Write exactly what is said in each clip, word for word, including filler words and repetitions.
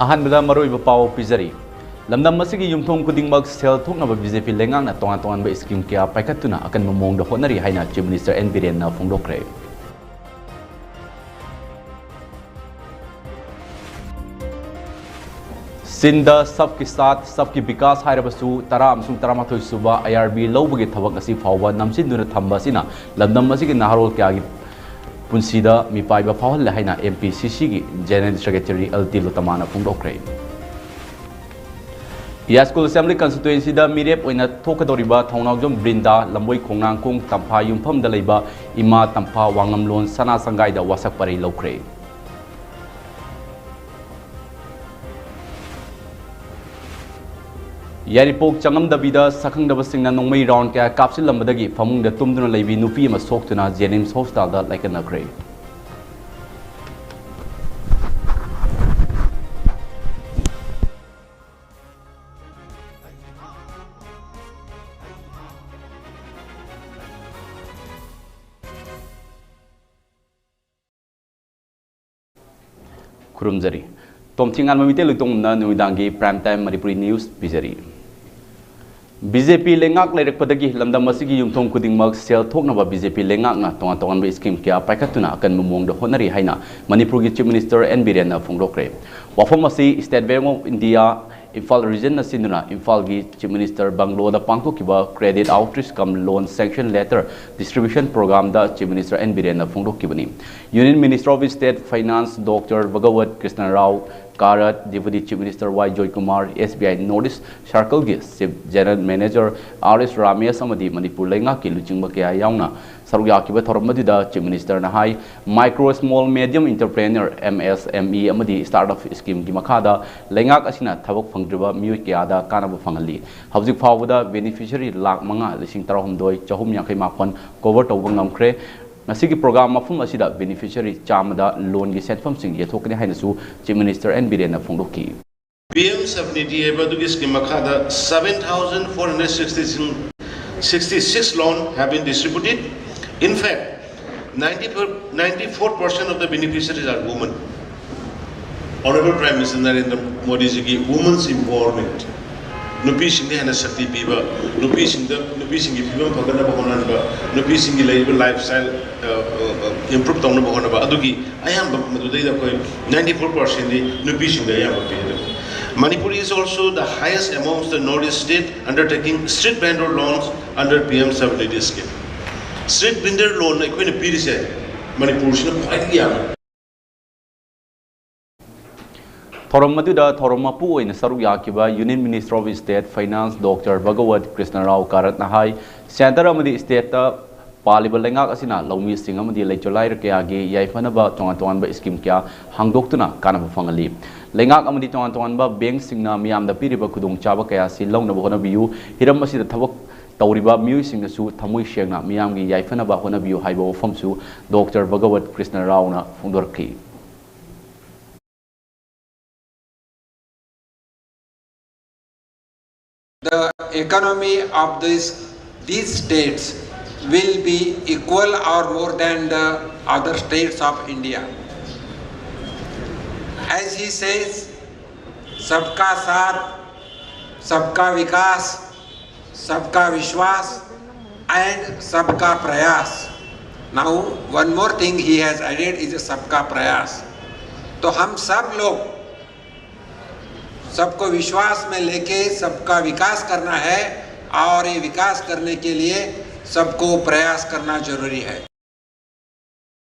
ꯑꯍꯥꯟꯕꯗ ꯃꯔꯨꯑꯣꯏꯕ ꯄꯥꯎ ꯄꯤꯖꯔꯤ꯫ ꯂꯝꯗꯝ ꯑꯁꯤꯒꯤ ꯌꯨꯝꯊꯣꯡ ꯈꯨꯗꯤꯡꯃꯛ ꯁꯦꯜ ꯊꯣꯛꯅꯕ ꯕꯤ ꯖꯦ ꯄꯤ ꯂꯩꯉꯥꯛꯅ ꯇꯣꯉꯥꯟ ꯇꯣꯉꯥꯟꯕ ꯁ꯭ꯀꯤꯝ ꯀꯌꯥ ꯄꯥꯏꯈꯠꯇꯨꯅ ꯑꯀꯟꯕ ꯃꯑꯣꯡꯗ ꯍꯣꯠꯅꯔꯤ ꯍꯥꯏꯅ ꯆꯤꯐ ꯃꯤꯅꯤꯁꯇꯔ ꯑꯦꯟ ꯕꯤꯔꯦꯟꯅ ꯐꯣꯡꯗꯣꯛꯈ꯭ꯔꯦ꯫ ꯆꯤꯟꯗ ꯁꯕꯀꯤ ꯁꯥꯊ, ꯁꯕꯀꯤ ꯕꯤꯀꯥꯁ ꯍꯥꯏꯔꯕꯁꯨ, ꯇꯔꯥ ꯑꯃꯁꯨꯡ ꯇꯔꯥꯃꯥꯊꯣꯏ ꯁꯨꯕ ꯑꯥꯏ ꯑꯥꯔ ꯕꯤ ꯂꯧꯕꯒꯤ ꯊꯕꯛ ꯑꯁꯤ ꯐꯥꯎꯕ ꯅꯝꯁꯤꯟꯗꯨꯅ ꯊꯝꯕ ꯑꯁꯤꯅ ꯂꯝꯗꯝ ꯑꯁꯤꯒꯤ ꯅꯍꯥꯔꯣꯜ ꯀꯌꯥꯒꯤ ꯄꯨꯟꯁꯤꯗ ꯃꯤꯄꯥꯏꯕ ꯐꯥꯎꯍꯜꯂꯦ ꯍꯥꯏꯅ ꯑꯦꯝ ꯄꯤ ꯁꯤ ꯁꯤꯒꯤ ꯖꯦꯅꯔꯦꯜ ꯁꯦꯀ꯭ꯔꯦꯇꯔꯤ ꯑꯦꯜ ꯇꯤ ꯂꯣꯇꯃꯥꯅ ꯐꯣꯡꯗꯣꯛꯈ꯭ꯔꯦ꯫ ꯌꯥꯏꯁ꯭ꯀꯨꯜ ꯑꯦꯁꯦꯝꯕ꯭ꯂꯤ ꯀꯟꯁꯇꯤꯇ꯭ꯋꯦꯟꯁꯤꯗ ꯃꯤꯔꯦꯞ ꯑꯣꯏꯅ ꯊꯣꯛꯀꯗꯧꯔꯤꯕ ꯊꯧꯅꯥꯎꯖꯝ ꯕ꯭ꯔꯤꯟꯗꯥ, ꯂꯝꯕꯣꯏ ꯈꯣꯡꯅꯥꯡꯈꯣꯡ, ꯇꯝꯐꯥ ꯌꯨꯝꯐꯝꯗ ꯂꯩꯕ ꯏꯃꯥ ꯇꯝꯐꯥ ꯋꯥꯉꯝꯂꯣꯟ ꯁꯅꯥ ꯁꯪꯒꯥꯏꯗ ꯋꯥꯁꯛ ꯄꯔꯩ ꯂꯧꯈ꯭ꯔꯦ꯫ ꯌꯥꯏꯔꯤꯄꯣꯛ ꯆꯪꯉꯝꯗꯕꯤꯗ ꯁꯛꯈꯪꯗꯕꯁꯤꯡꯅ ꯅꯣꯡꯃꯩ ꯔꯥꯎꯟ ꯀꯌꯥ ꯀꯥꯞꯁꯤꯜꯂꯝꯕꯗꯒꯤ ꯐꯃꯨꯡꯗ ꯇꯨꯝꯗꯨꯅ ꯂꯩꯕꯤ ꯅꯨꯄꯤ ꯑꯃ ꯁꯣꯛꯇꯨꯅ ꯖꯦꯅꯤꯝꯁ ꯍꯣꯁꯄꯤꯇꯥꯜꯗ ꯂꯥꯏꯀꯠꯅꯈ꯭ꯔꯦ꯫ ꯈꯨꯔꯨꯝꯖꯔꯤ꯫ ꯇꯣꯝꯊꯤꯉꯥꯟꯕ ꯃꯤꯇꯩ ꯂꯣꯏꯇꯣꯡꯕꯝꯅ ꯅꯨꯃꯤꯗꯥꯡꯒꯤ Prime Time Manipuri News ꯄꯤꯖꯔꯤ꯫ ꯕꯤ ꯖꯦ ꯄꯤ ꯂꯩꯉꯥꯛ ꯂꯩꯔꯛꯄꯗꯒꯤ ꯂꯝꯗꯝ ꯑꯁꯤꯒꯤ ꯌꯨꯝꯊꯣꯡ ꯈꯨꯗꯤꯡꯃꯛ ꯁꯦꯜ ꯊꯣꯛꯅꯕ ꯕꯤ ꯖꯦ ꯄꯤ ꯂꯩꯉꯥꯛꯅ ꯇꯣꯉꯥꯟ ꯇꯣꯉꯥꯟꯕ ꯁ꯭ꯀꯤꯝ ꯀꯌꯥ ꯄꯥꯏꯈꯠꯇꯨꯅ ꯑꯀꯟꯕ ꯃꯑꯣꯡꯗ ꯍꯣꯠꯅꯔꯤ ꯍꯥꯏꯅ ꯃꯅꯤꯄꯨꯔꯒꯤ ꯆꯤꯐ ꯃꯤꯅꯤꯁꯇꯔ ꯑꯦꯟ ꯕꯤꯔꯦꯟꯅ ꯐꯣꯡꯗꯣꯛꯈ꯭ꯔꯦ꯫ ꯋꯥꯐꯝ ꯑꯁꯤ State Bank of India Imphal ꯔꯤꯖꯟꯅ ꯁꯤꯟꯗꯨꯅ ꯏꯝꯐꯥꯜꯒꯤ ꯆꯤꯐ ꯃꯤꯅꯤꯁꯇꯔ ꯕꯪꯒ꯭ꯂꯣꯗ ꯄꯥꯡꯊꯣꯛꯈꯤꯕ Credit Outreach cum Loan Sanction Letter Distribution Programꯗ ꯆꯤꯐ ꯃꯤꯅꯤꯁꯇꯔ ꯑꯦꯟ ꯕꯤꯔꯦꯟꯅ ꯐꯣꯡꯗꯣꯛꯈꯤꯕꯅꯤ꯫ Union Minister of State Finance doctor Bhagwat Kishan Rao Karad, Deputy Chief Minister Y Joykumar, S B I North East Circleꯒꯤ Chief General Manager R S Ramesh ꯑꯃꯗꯤ ꯃꯅꯤꯄꯨꯔ ꯂꯩꯉꯥꯛꯀꯤ ꯂꯨꯆꯤꯡꯕ ꯀꯌꯥ ꯌꯥꯎꯅ ꯁꯔꯨꯛ ꯌꯥꯈꯤꯕ ꯊꯧꯔꯝ ꯑꯗꯨꯗ ꯆꯤꯐ ꯃꯤꯅꯤꯁꯇꯔꯅ ꯍꯥꯏ, Micro, Small, Medium Entrepreneur, M S M E, ꯑꯃꯗꯤ Startup Schemeꯒꯤ ꯃꯈꯥꯗ ꯂꯩꯉꯥꯛ ꯑꯁꯤꯅ ꯊꯕꯛ ꯐꯪꯗ꯭ꯔꯤꯕ ꯃꯤꯑꯣꯏ ꯀꯌꯥꯗ ꯀꯥꯟꯅꯕ ꯐꯪꯍꯜꯂꯤ꯫ ꯍꯧꯖꯤꯛ ꯐꯥꯎꯕꯗ ꯕꯦꯅꯤꯐꯤꯁꯔꯤ ꯂꯥꯈ ꯃꯉꯥ ꯂꯤꯁꯤꯡ ꯇꯔꯥꯍꯨꯝꯗꯣꯏ ꯆꯍꯨꯝ ꯌꯥꯡꯈꯩ ꯃꯥꯄꯟ ꯀꯣꯚꯔ ꯇꯧꯕ ꯉꯝꯈ꯭ꯔꯦ꯫ ꯃꯁꯤꯒꯤ ꯄ꯭ꯔꯣꯒ꯭ꯔꯥꯝ ꯃꯐꯝ ꯑꯁꯤꯗ ꯕꯦꯅꯤꯐꯤꯁꯔꯤ ꯆꯥꯝꯃꯗ ꯂꯣꯟꯒꯤ ꯁꯦꯟꯐꯝꯁꯤꯡ ꯌꯦꯟꯊꯣꯛꯀꯅꯤ ꯍꯥꯏꯅꯁꯨ ꯆꯤꯐ ꯃꯤꯅꯤꯁꯇꯔ ꯑꯦꯟ ꯕꯤꯔꯦꯟꯅ ꯐꯣꯡꯗꯣꯛꯈꯤ꯫ ꯄꯤ ꯑꯦꯝ ꯁꯕꯅꯤꯙꯤ ꯍꯥꯏꯕ ꯑꯗꯨꯒꯤ ꯁ꯭ꯀꯤꯝ ꯃꯈꯥꯗ seven thousand four hundred sixty sixty-six loan have been distributed. In fact, ninety-four, ninety-four percent of the beneficiaries are women. Honorable Prime Minister Narendra Modi ꯖꯤꯒꯤ Women's Empowerment, ꯅꯨꯄꯤꯁꯤꯡꯗ ꯍꯦꯟꯅ ꯁꯛꯇꯤ ꯄꯤꯕ, ꯅꯨꯄꯤꯁꯤꯡꯗ, ꯅꯨꯄꯤꯁꯤꯡꯒꯤ ꯐꯤꯕꯝ ꯐꯒꯠꯅꯕ ꯍꯣꯠꯅꯍꯟꯕ, ꯅꯨꯄꯤꯁꯤꯡꯒꯤ ꯂꯩꯔꯤꯕ lifestyle improve ꯇꯧꯅꯕ ꯍꯣꯠꯅꯕ, ꯑꯗꯨꯒꯤ ꯑꯌꯥꯝꯕ ꯃꯗꯨꯗꯩꯗ ꯑꯩꯈꯣꯏ ninety four percent ꯗꯤ ꯅꯨꯄꯤꯁꯤꯡꯗ ꯑꯌꯥꯝꯕ ꯄꯤꯔꯦ꯫ Manipur is also the highest amongst the North East state undertaking street vendor loans under P M Swaniddhi scheme. Street vendor loan ꯑꯩꯈꯣꯏꯅ ꯄꯤꯔꯤꯁꯦ ꯃꯅꯤꯄꯨꯔꯁꯤꯅ ꯈ꯭ꯋꯥꯏꯗꯒꯤ ꯌꯥꯝꯃꯤ꯫ ꯊꯧꯔꯝ ꯑꯗꯨꯗ ꯊꯧꯔꯝ ꯃꯄꯨ ꯑꯣꯏꯅ ꯁꯔꯨꯛ ꯌꯥꯈꯤꯕ Union Minister of State Finance Doctor Bhagawat Krishna Rao Karatna high, centre ꯑꯃꯗꯤ ꯁ꯭ꯇꯦꯠꯇ ꯄꯥꯜꯂꯤꯕ ꯂꯩꯉꯥꯛ ꯑꯁꯤꯅ ꯂꯧꯃꯤꯁꯤꯡ ꯑꯃꯗꯤ ꯂꯩꯆꯣꯂꯥꯏꯔ ꯀꯌꯥꯒꯤ ꯌꯥꯏꯐꯅꯕ ꯇꯣꯉꯥꯟ ꯇꯣꯉꯥꯟꯕ ꯁ꯭ꯀꯤꯝ ꯀꯌꯥ ꯍꯥꯡꯗꯣꯛꯇꯨꯅ ꯀꯥꯟꯅꯕ ꯐꯪꯍꯜꯂꯤ꯫ ꯂꯩꯉꯥꯛ ꯑꯃꯗꯤ ꯇꯣꯉꯥꯟ ꯇꯣꯉꯥꯟꯕ ꯕꯦꯡꯛꯁꯤꯡꯅ ꯃꯤꯌꯥꯝꯗ ꯄꯤꯔꯤꯕ ꯈꯨꯗꯣꯡꯆꯥꯕ ꯀꯌꯥ ꯑꯁꯤ ꯂꯧꯅꯕ ꯍꯣꯠꯅꯕꯤꯌꯨ꯫ ꯍꯤꯔꯝ ꯑꯁꯤꯗ ꯊꯕꯛ ꯇꯧꯔꯤꯕ ꯃꯤꯑꯣꯏꯁꯤꯡꯅꯁꯨ ꯊꯃꯣꯏ ꯁꯦꯡꯅ ꯃꯤꯌꯥꯝꯒꯤ ꯌꯥꯏꯐꯅꯕ ꯍꯣꯠꯅꯕꯤꯌꯨ ꯍꯥꯏꯕ ꯋꯥꯐꯝꯁꯨ ꯗꯣꯛꯇꯔ ꯚꯒꯋꯠ ꯀ꯭ꯔꯤꯁꯅ ꯔꯥꯎꯅ ꯐꯣꯡꯗꯣꯔꯛꯈꯤ꯫ The economy of this, these states will be equal or more than the other states of India. As he says, सबका साथ, सबका विकास, सबका विश्वास and सबका प्रयास. Now, one more thing he has added is सबका प्रयास. तो हम सब लोग सबको विश्वास में लेके सबका विकास करना है और ये विकास करने के लिए सबको प्रयास करना जरूरी है.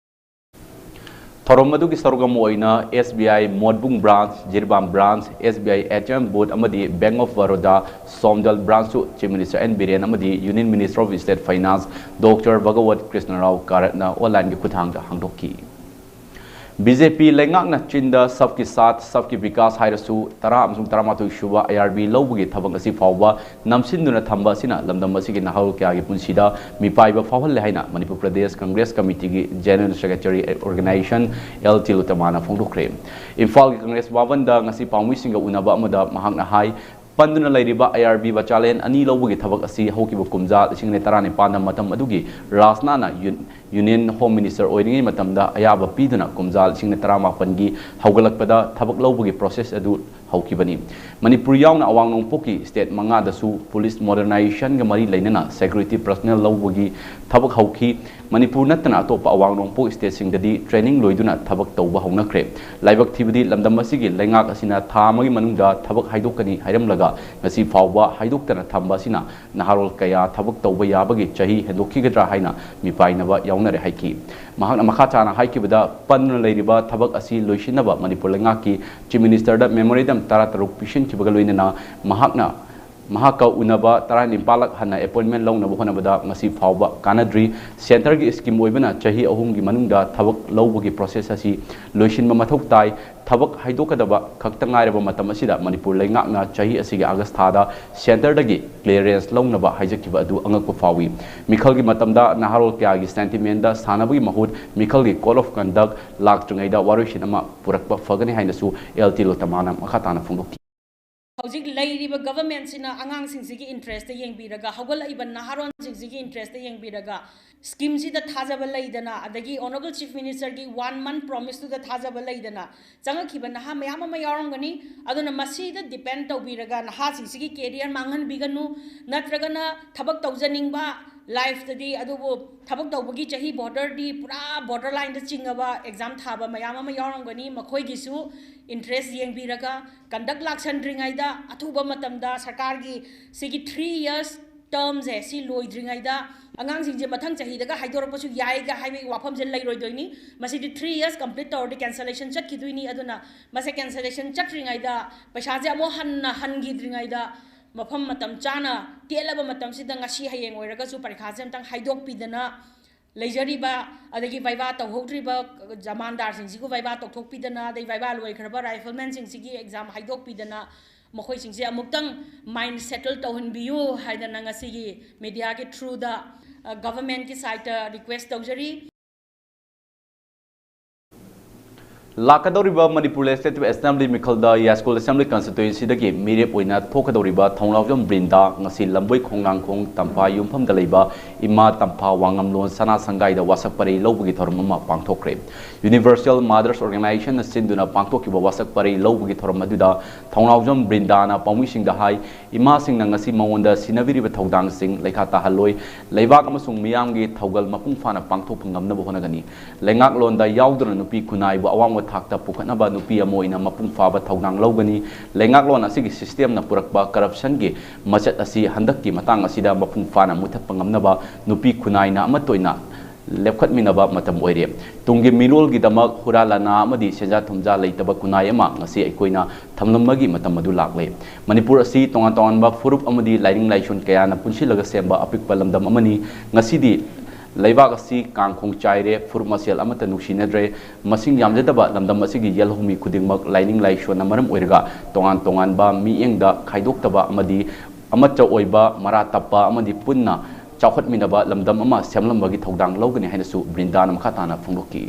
ꯊꯧꯔꯝ ꯑꯗꯨꯒꯤ ꯁꯔꯨꯛ ꯑꯃ ꯑꯣꯏꯅ S B I ꯃꯣꯠꯕꯨꯡ branch, Jiribam branch, S B I ATM booth ꯑꯃꯗꯤ Bank of Baroda Somdal branch ꯁꯨ Chief Minister N Biren ꯑꯃꯗꯤ Union Minister of State Finance Doctor Bhagawat Krishna Rao Karatna online ꯒꯤ ꯈꯨꯠꯊꯥꯡꯗ ꯍꯥꯡꯗꯣꯛꯈꯤ꯫ B J P ꯂꯩꯉꯥꯛꯅ ꯆꯤꯟꯗ ꯁꯕꯀꯤ ꯁꯥꯊ, ꯁꯕꯀꯤ ꯕꯤꯀꯥꯁ ꯍꯥꯏꯔꯁꯨ ꯇꯔꯥ ꯑꯃꯁꯨꯡ ꯇꯔꯥꯃꯥꯊꯣꯏ ꯁꯨꯕ I R B ꯂꯧꯕꯒꯤ ꯊꯕꯛ ꯑꯁꯤ ꯐꯥꯎꯕ ꯅꯝꯁꯤꯟꯗꯨꯅ ꯊꯝꯕ ꯑꯁꯤꯅ ꯂꯝꯗꯝ ꯑꯁꯤꯒꯤ ꯅꯍꯥꯔꯣꯜ ꯀꯌꯥꯒꯤ ꯄꯨꯟꯁꯤꯗ ꯃꯤꯄꯥꯏꯕ ꯐꯥꯎꯍꯜꯂꯦ ꯍꯥꯏꯅ Manipur Pradesh Congress ꯀꯃꯤꯇꯤꯒꯤ General Secretary Organization L ꯇꯤꯂꯣꯇꯃꯥꯅ ꯐꯣꯡꯗꯣꯛꯈ꯭ꯔꯦ꯫ ꯏꯝꯐꯥꯜꯒꯤ ꯀꯪꯒ꯭ꯔꯦꯁ ꯚꯕꯟꯗ ꯉꯁꯤ ꯄꯥꯎꯃꯤꯁꯤꯡꯒ ꯎꯅꯕ ꯑꯃꯗ ꯃꯍꯥꯛꯅ ꯍꯥꯏ, ꯄꯟꯗꯨꯅ ꯂꯩꯔꯤꯕ ꯑꯥꯏ ꯑꯥꯔ ꯕꯤ ꯕꯆꯥꯂꯦꯟ ꯑꯅꯤ ꯂꯧꯕꯒꯤ ꯊꯕꯛ ꯑꯁꯤ ꯍꯧꯈꯤꯕ ꯀꯨꯝꯖꯥ ꯂꯤꯁꯤꯡ ꯑꯅꯤ ꯇꯔꯥꯅꯤꯄꯥꯟꯗ ꯃꯇꯝ ꯑꯗꯨꯒꯤ ꯔꯥꯖꯅꯥꯅ ꯌꯨ-, ꯌꯨꯅꯤꯌꯟ ꯍꯣꯝ ꯃꯤꯅꯤꯁꯇꯔ ꯑꯣꯏꯔꯤꯉꯩ ꯃꯇꯝꯗ ꯑꯌꯥꯕ ꯄꯤꯗꯨꯅ ꯀꯨꯝꯖꯥ ꯂꯤꯁꯤꯡ ꯑꯅꯤ ꯇꯔꯥꯃꯥꯄꯟꯒꯤ ꯍꯧꯒꯠꯂꯛꯄꯗ ꯊꯕꯛ ꯂꯧꯕꯒꯤ ꯄ꯭ꯔꯣꯁꯦꯁ ꯑꯗꯨ ꯍꯧꯈꯤꯕꯅꯤ꯫ ꯃꯅꯤꯄꯨꯔ ꯌꯥꯎꯅ ꯑꯋꯥꯡ ꯅꯣꯡꯄꯣꯛꯀꯤ ꯁ꯭ꯇꯦꯠ ꯃꯉꯥꯗꯁꯨ ꯄꯨꯂꯤꯁ ꯃꯣꯗꯔꯅꯥꯏꯖꯦꯁꯟꯒ ꯃꯔꯤ ꯂꯩꯅꯅ ꯁꯦꯀ꯭ꯌꯨꯔꯤꯇꯤ ꯄꯔꯁꯅꯦꯜ ꯂꯧꯕꯒꯤ ꯊꯕꯛ ꯍꯧꯈꯤ꯫ ꯃꯅꯤꯄꯨꯔ ꯅꯠꯇꯅ ꯑꯇꯣꯞꯄ ꯑꯋꯥꯡ ꯅꯣꯡꯄꯣꯛ ꯁ꯭ꯇꯦꯠꯁꯤꯡꯗꯗꯤ ꯇ꯭ꯔꯦꯅꯤꯡ ꯂꯣꯏꯗꯨꯅ ꯊꯕꯛ ꯇꯧꯕ ꯍꯧꯅꯈ꯭ꯔꯦ꯫ ꯂꯥꯏꯕꯛ ꯊꯤꯕꯗꯤ ꯂꯝꯗꯝ ꯑꯁꯤꯒꯤ ꯂꯩꯉꯥꯛ ꯑꯁꯤꯅ ꯊꯥ ꯑꯃꯒꯤ ꯃꯅꯨꯡꯗ ꯊꯕꯛ ꯍꯥꯏꯗꯣꯛꯀꯅꯤ ꯍꯥꯏꯔꯝꯂꯒ ꯉꯁꯤ ꯐꯥꯎꯕ ꯍꯥꯏꯗꯣꯛꯇꯅ ꯊꯝꯕ ꯑꯁꯤꯅ ꯅꯍꯥꯔꯣꯜ ꯀꯌꯥ ꯊꯕꯛ ꯇꯧꯕ ꯌꯥꯕꯒꯤ ꯆꯍꯤ ꯍꯦꯟꯗꯣꯛꯈꯤꯒꯗ꯭ꯔꯥ ꯍꯥꯏꯅ ꯃꯤꯄꯥꯏꯅꯕ ꯌꯥꯎꯅꯔꯦ ꯍꯥꯏꯈꯤ꯫ ꯃꯍꯥꯛꯅ ꯃꯈꯥ ꯇꯥꯅ ꯍꯥꯏꯈꯤꯕꯗ, ꯄꯟꯗꯨꯅ ꯂꯩꯔꯤꯕ ꯊꯕꯛ ꯑꯁꯤ ꯂꯣꯏꯁꯤꯟꯅꯕ ꯃꯅꯤꯄꯨꯔ ꯂꯩꯉꯥꯛꯀꯤ ꯆꯤꯐ ꯃꯤꯅꯤꯁꯇꯔꯗ ꯃꯦꯃꯣꯔꯦꯟꯗꯝ ꯇꯔꯥꯇꯔꯨꯛ ꯄꯤꯁꯤꯟꯈꯤꯕꯒ ꯂꯣꯏꯅꯅ ꯃꯍꯥꯛꯅ, ꯃꯍꯥꯛꯀ ꯎꯅꯕ ꯇꯔꯥꯅꯤꯄꯥꯜꯂꯛ ꯍꯟꯅ ꯑꯦꯄꯣꯏꯟꯃꯦꯟ ꯂꯧꯅꯕ ꯍꯣꯠꯅꯕꯗ ꯉꯁꯤ ꯐꯥꯎꯕ ꯀꯥꯟꯅꯗ꯭ꯔꯤ꯫ ꯁꯦꯟꯇꯔꯒꯤ ꯁ꯭ꯀꯤꯝ ꯑꯣꯏꯕꯅ ꯆꯍꯤ ꯑꯍꯨꯝꯒꯤ ꯃꯅꯨꯡꯗ ꯊꯕꯛ ꯂꯧꯕꯒꯤ ꯄ꯭ꯔꯣꯁꯦꯁ ꯑꯁꯤ ꯂꯣꯏꯁꯤꯟꯕ ꯃꯊꯧ ꯇꯥꯏ꯫ ꯊꯕꯛ ꯍꯥꯏꯗꯣꯛꯀꯗꯕ ꯈꯛꯇ ꯉꯥꯏꯔꯕ ꯃꯇꯝ ꯑꯁꯤꯗ ꯃꯅꯤꯄꯨꯔ ꯂꯩꯉꯥꯛꯅ ꯆꯍꯤ ꯑꯁꯤꯒꯤ ꯑꯥꯒꯁ ꯊꯥꯗ ꯁꯦꯟꯇꯔꯗꯒꯤ ꯀ꯭ꯂꯤꯌꯔꯦꯟꯁ ꯂꯧꯅꯕ ꯍꯥꯏꯖꯈꯤꯕ ꯑꯗꯨ ꯑꯉꯛꯄ ꯐꯥꯎꯏ꯫ ꯃꯤꯈꯜꯒꯤ ꯃꯇꯝꯗ ꯅꯍꯥꯔꯣꯜ ꯀꯌꯥꯒꯤ ꯁꯦꯟꯇꯤꯃꯦꯟꯗ ꯁꯥꯟꯅꯕꯒꯤ ꯃꯍꯨꯠ ꯃꯤꯈꯜꯒꯤ ꯀꯣꯗ ꯑꯣꯐ ꯀꯟꯗꯛ ꯂꯥꯛꯇ꯭ꯔꯤꯉꯩꯗ ꯋꯥꯔꯣꯏꯁꯤꯟ ꯑꯃ ꯄꯨꯔꯛꯄ ꯐꯒꯅꯤ ꯍꯥꯏꯅꯁꯨ ꯑꯦꯜ ꯇꯤ ꯂꯣꯇꯃꯥꯅ ꯃꯈꯥ ꯇꯥꯅ ꯐꯣꯡꯗꯣꯛꯈꯤ꯫ ꯍꯧꯖꯤꯛ ꯂꯩꯔꯤꯕ ꯒꯚꯔꯟꯃꯦꯟꯠꯁꯤꯅ ꯑꯉꯥꯡꯁꯤꯡꯁꯤꯒꯤ ꯏꯟꯇꯔꯦꯁꯇ ꯌꯦꯡꯕꯤꯔꯒ, ꯍꯧꯒꯠꯂꯛꯏꯕ ꯅꯍꯥꯔꯣꯟꯁꯤꯡꯁꯤꯒꯤ ꯏꯟꯇꯔꯦꯁꯇ ꯌꯦꯡꯕꯤꯔꯒ, ꯁ꯭ꯀꯤꯝꯁꯤꯗ ꯊꯥꯖꯕ ꯂꯩꯗꯅ, ꯑꯗꯒꯤ ꯑꯣꯅꯔꯦꯕꯜ ꯆꯤꯐ ꯃꯤꯅꯤꯁꯇꯔꯒꯤ ꯋꯥꯟ ꯃꯟꯊ ꯄ꯭ꯔꯣꯃꯤꯁꯇꯨꯗ ꯊꯥꯖꯕ ꯂꯩꯗꯅ ꯆꯪꯉꯛꯈꯤꯕ ꯅꯍꯥ ꯃꯌꯥꯝ ꯑꯃ ꯌꯥꯎꯔꯝꯒꯅꯤ꯫ ꯑꯗꯨꯅ ꯃꯁꯤꯗ ꯗꯤꯄꯦꯟ ꯇꯧꯕꯤꯔꯒ ꯅꯍꯥꯁꯤꯡꯁꯤꯒꯤ ꯀꯦꯔꯤꯌꯔ ꯃꯥꯡꯍꯟꯕꯤꯒꯅꯨ, ꯅꯠꯇ꯭ꯔꯒꯅ ꯊꯕꯛ ꯇꯧꯖꯅꯤꯡꯕ ꯂꯥꯏꯐꯇꯗꯤ, ꯑꯗꯨꯕꯨ ꯊꯕꯛ ꯇꯧꯕꯒꯤ ꯆꯍꯤ ꯕꯣꯔꯗꯔꯗꯤ ꯄꯨꯔꯥ ꯕꯣꯔꯗꯔ ꯂꯥꯏꯟꯗ ꯆꯤꯡꯉꯕ ꯑꯦꯛꯖꯥꯝ ꯊꯥꯕ ꯃꯌꯥꯝ ꯑꯃ ꯌꯥꯎꯔꯝꯒꯅꯤ꯫ ꯃꯈꯣꯏꯒꯤꯁꯨ ꯏꯟꯇꯔꯦꯁ ꯌꯦꯡꯕꯤꯔꯒ, ꯀꯟꯗꯛ ꯂꯥꯛꯁꯟꯗ꯭ꯔꯤꯉꯩꯗ, ꯑꯊꯨꯕ ꯃꯇꯝꯗ ꯁꯔꯀꯥꯔꯒꯤ ꯁꯤꯒꯤ ꯊ꯭ꯔꯤ ꯌꯔꯁ ꯇꯔꯝꯁꯦ ꯁꯤ ꯂꯣꯏꯗ꯭ꯔꯤꯉꯩꯗ ꯑꯉꯥꯡꯁꯤꯡꯁꯦ ꯃꯊꯪ ꯆꯍꯤꯗꯒ ꯍꯥꯏꯗꯣꯔꯛꯄꯁꯨ ꯌꯥꯏꯒ ꯍꯥꯏꯕꯒꯤ ꯋꯥꯐꯝꯁꯦ ꯂꯩꯔꯣꯏꯗꯣꯏꯅꯤ꯫ ꯃꯁꯤꯗꯤ ꯊ꯭ꯔꯤ ꯌꯔꯁ ꯀꯝꯄ꯭ꯂꯤꯠ ꯇꯧꯔꯗꯤ ꯀꯦꯟꯁꯦꯂꯦꯁꯟ ꯆꯠꯈꯤꯗꯣꯏꯅꯤ꯫ ꯑꯗꯨꯅ ꯃꯁꯦ ꯀꯦꯟꯁꯦꯂꯦꯁꯟ ꯆꯠꯇ꯭ꯔꯤꯉꯩꯗ, ꯄꯩꯁꯥꯁꯦ ꯑꯃꯨꯛ ꯍꯟꯅ ꯍꯟꯈꯤꯗ꯭ꯔꯤꯉꯩꯗ, ꯃꯐꯝ ꯃꯇꯝ ꯆꯥꯅ, ꯇꯦꯜꯂꯕ ꯃꯇꯝꯁꯤꯗ ꯉꯁꯤ ꯍꯌꯦꯡ ꯑꯣꯏꯔꯒꯁꯨ ꯄꯔꯤꯈꯥꯁꯦ ꯑꯝꯇꯪ ꯍꯥꯏꯗꯣꯛꯄꯤꯗꯅ, ꯂꯩꯖꯔꯤꯕ, ꯑꯗꯒꯤ ꯚꯩꯚꯥ ꯇꯧꯍꯧꯗ꯭ꯔꯤꯕ ꯖꯃꯥꯟꯗꯥꯔꯁꯤꯡꯁꯤꯕꯨ ꯚꯩꯚꯥ ꯇꯧꯊꯣꯛꯄꯤꯗꯅ, ꯑꯗꯩ ꯚꯩꯚꯥ ꯂꯣꯏꯈ꯭ꯔꯕ ꯔꯥꯏꯐꯜꯃꯦꯟꯁꯤꯡꯁꯤꯒꯤ ꯑꯦꯛꯖꯥꯝ ꯍꯥꯏꯗꯣꯛꯄꯤꯗꯅ, ꯃꯈꯣꯏꯁꯤꯡꯁꯦ ꯑꯃꯨꯛꯇꯪ ꯃꯥꯏꯟ ꯁꯦꯇꯜ ꯇꯧꯍꯟꯕꯤꯌꯨ ꯍꯥꯏꯗꯅ ꯉꯁꯤꯒꯤ ꯃꯦꯗꯤꯌꯥꯒꯤ ꯊ꯭ꯔꯨꯗ, ꯑ, ꯒꯚꯔꯟꯃꯦꯟꯠꯀꯤ ꯁꯥꯏꯠꯇ ꯔꯤꯀ꯭ꯋꯦꯁ ꯇꯧꯖꯔꯤ꯫ ꯂꯥꯛꯀꯗꯧꯔꯤꯕ ꯃꯅꯤꯄꯨꯔ ꯂꯦꯖꯤꯁꯂꯦꯇꯤꯚ ꯑꯦꯁꯦꯝꯕ꯭ꯂꯤ ꯃꯤꯈꯜꯗ ꯌꯥꯏꯁ꯭ꯀꯨꯜ ꯑꯦꯁꯦꯝꯕ꯭ꯂꯤ ꯀꯟꯁꯇꯤꯇ꯭ꯋꯦꯟꯁꯤꯗꯒꯤ ꯃꯤꯔꯦꯞ ꯑꯣꯏꯅ ꯊꯣꯛꯀꯗꯧꯔꯤꯕ ꯊꯧꯅꯥꯎꯖꯝ ꯕ꯭ꯔꯤꯟꯗꯥ ꯉꯁꯤ ꯂꯝꯕꯣꯏ ꯈꯣꯡꯅꯥꯡꯈꯣꯡ ꯇꯝꯐꯥ ꯌꯨꯝꯐꯝꯗ ꯂꯩꯕ ꯏꯃꯥ ꯇꯝꯐꯥ ꯋꯥꯉꯝꯂꯣꯟ ꯁꯅꯥ ꯁꯪꯒꯥꯏꯗ ꯋꯥꯁꯛ ꯄꯔꯩ ꯂꯧꯕꯒꯤ ꯊꯧꯔꯝ ꯑꯃ ꯄꯥꯡꯊꯣꯛꯈ꯭ꯔꯦ꯫ Universal Mothers Organizationꯅ ꯁꯤꯟꯗꯨꯅ ꯄꯥꯡꯊꯣꯛꯈꯤꯕ ꯋꯥꯁꯛ ꯄꯔꯩ ꯂꯧꯕꯒꯤ ꯊꯧꯔꯝ ꯑꯗꯨꯗ ꯊꯧꯅꯥꯎꯖꯝ ꯕ꯭ꯔꯤꯟꯗꯥꯅ ꯄꯥꯎꯃꯤꯁꯤꯡꯗ ꯍꯥꯏ, ꯏꯃꯥꯁꯤꯡꯅ ꯉꯁꯤ ꯃꯉꯣꯟꯗ ꯁꯤꯟꯅꯕꯤꯔꯤꯕ ꯊꯧꯗꯥꯡꯁꯤꯡ ꯂꯩꯈꯥ ꯇꯥꯍꯜꯂꯣꯏ, ꯂꯩꯕꯥꯛ ꯑꯃꯁꯨꯡ ꯃꯤꯌꯥꯝꯒꯤ ꯊꯧꯒꯜ ꯃꯄꯨꯡ ꯐꯥꯅ ꯄꯥꯡꯊꯣꯛꯄ ꯉꯝꯅꯕ ꯍꯣꯠꯅꯒꯅꯤ꯫ ꯂꯩꯉꯥꯛꯂꯣꯟꯗ ꯌꯥꯎꯗꯨꯅ ꯅꯨꯄꯤ ꯈꯨꯟꯅꯥꯏꯕꯨ ꯑꯋꯥꯡꯕ ꯊꯥꯛꯇ ꯄꯨꯈꯠꯅꯕ ꯅꯨꯄꯤ ꯑꯃ ꯑꯣꯏꯅ ꯃꯄꯨꯡ ꯐꯥꯕ ꯊꯧꯗꯥꯡ ꯂꯧꯒꯅꯤ꯫ ꯂꯩꯉꯥꯛꯂꯣꯟ ꯑꯁꯤꯒꯤ ꯁꯤꯁꯇꯦꯝꯅ ꯄꯨꯔꯛꯄ ꯀꯔꯞꯁꯟꯒꯤ ꯃꯆꯠ ꯑꯁꯤ ꯍꯟꯗꯛꯀꯤ ꯃꯇꯥꯡ ꯑꯁꯤꯗ ꯃꯄꯨꯡ ꯐꯥꯅ ꯃꯨꯊꯠꯄ ꯉꯝꯅꯕ ꯅꯨꯄꯤ ꯈꯨꯟꯅꯥꯏꯅ ꯑꯃꯠꯇ ꯑꯣꯏꯅ ꯂꯦꯞꯈꯠꯃꯤꯟꯅꯕ ꯃꯇꯝ ꯑꯣꯏꯔꯦ꯫ ꯇꯨꯡꯒꯤ ꯃꯤꯔꯣꯜꯒꯤꯗꯃꯛ ꯍꯨꯔꯥ ꯂꯥꯟꯅꯥ ꯑꯃꯗꯤ ꯁꯦꯟꯖꯥ ꯊꯨꯝꯖꯥ ꯂꯩꯇꯕ ꯈꯨꯟꯅꯥꯏ ꯑꯃ ꯉꯁꯤ ꯑꯩꯈꯣꯏꯅ ꯊꯝꯂꯝꯕꯒꯤ ꯃꯇꯝ ꯑꯗꯨ ꯂꯥꯛꯂꯦ꯫ ꯃꯅꯤꯄꯨꯔ ꯑꯁꯤ ꯇꯣꯉꯥꯟ ꯇꯣꯉꯥꯟꯕ ꯐꯨꯔꯨꯞ ꯑꯃꯗꯤ ꯂꯥꯏꯅꯤꯡ ꯂꯥꯏꯁꯣꯟ ꯀꯌꯥꯅ ꯄꯨꯟꯁꯤꯜꯂꯒ ꯁꯦꯝꯕ ꯑꯄꯤꯛꯄ ꯂꯝꯗꯝ ꯑꯃꯅꯤ꯫ ꯉꯁꯤꯗꯤ ꯂꯩꯕꯥꯛ ꯑꯁꯤ ꯀꯥꯡꯈꯣꯡ ꯆꯥꯏꯔꯦ, ꯐꯨꯔꯨꯞ ꯃꯁꯦꯜ ꯑꯃꯠꯇ ꯅꯨꯡꯁꯤꯅꯗ꯭ꯔꯦ꯫ ꯃꯁꯤꯡ ꯌꯥꯝꯖꯗꯕ ꯂꯝꯗꯝ ꯑꯁꯤꯒꯤ ꯌꯦꯜꯍꯧꯃꯤ ꯈꯨꯗꯤꯡꯃꯛ ꯂꯥꯏꯅꯤꯡ ꯂꯥꯏꯁꯣꯟꯅ ꯃꯔꯝ ꯑꯣꯏꯔꯒ ꯇꯣꯉꯥꯟ ꯇꯣꯉꯥꯟꯕ ꯃꯤꯠꯌꯦꯡꯗ ꯈꯥꯏꯗꯣꯛꯇꯕ ꯑꯃꯗꯤ ꯑꯃꯠꯇ ꯑꯣꯏꯕ, ꯃꯔꯥ ꯇꯞꯄ ꯑꯃꯗꯤ ꯄꯨꯟꯅ ꯆꯥꯎꯈꯠꯃꯤꯟꯅꯕ ꯂꯝꯗꯝ ꯑꯃ ꯁꯦꯝꯂꯝꯕꯒꯤ ꯊꯧꯗꯥꯡ ꯂꯧꯒꯅꯤ ꯍꯥꯏꯅꯁꯨ ꯕ꯭ꯔꯤꯟꯗꯥꯅ ꯃꯈꯥ ꯇꯥꯅ ꯐꯣꯡꯗꯣꯛꯈꯤ꯫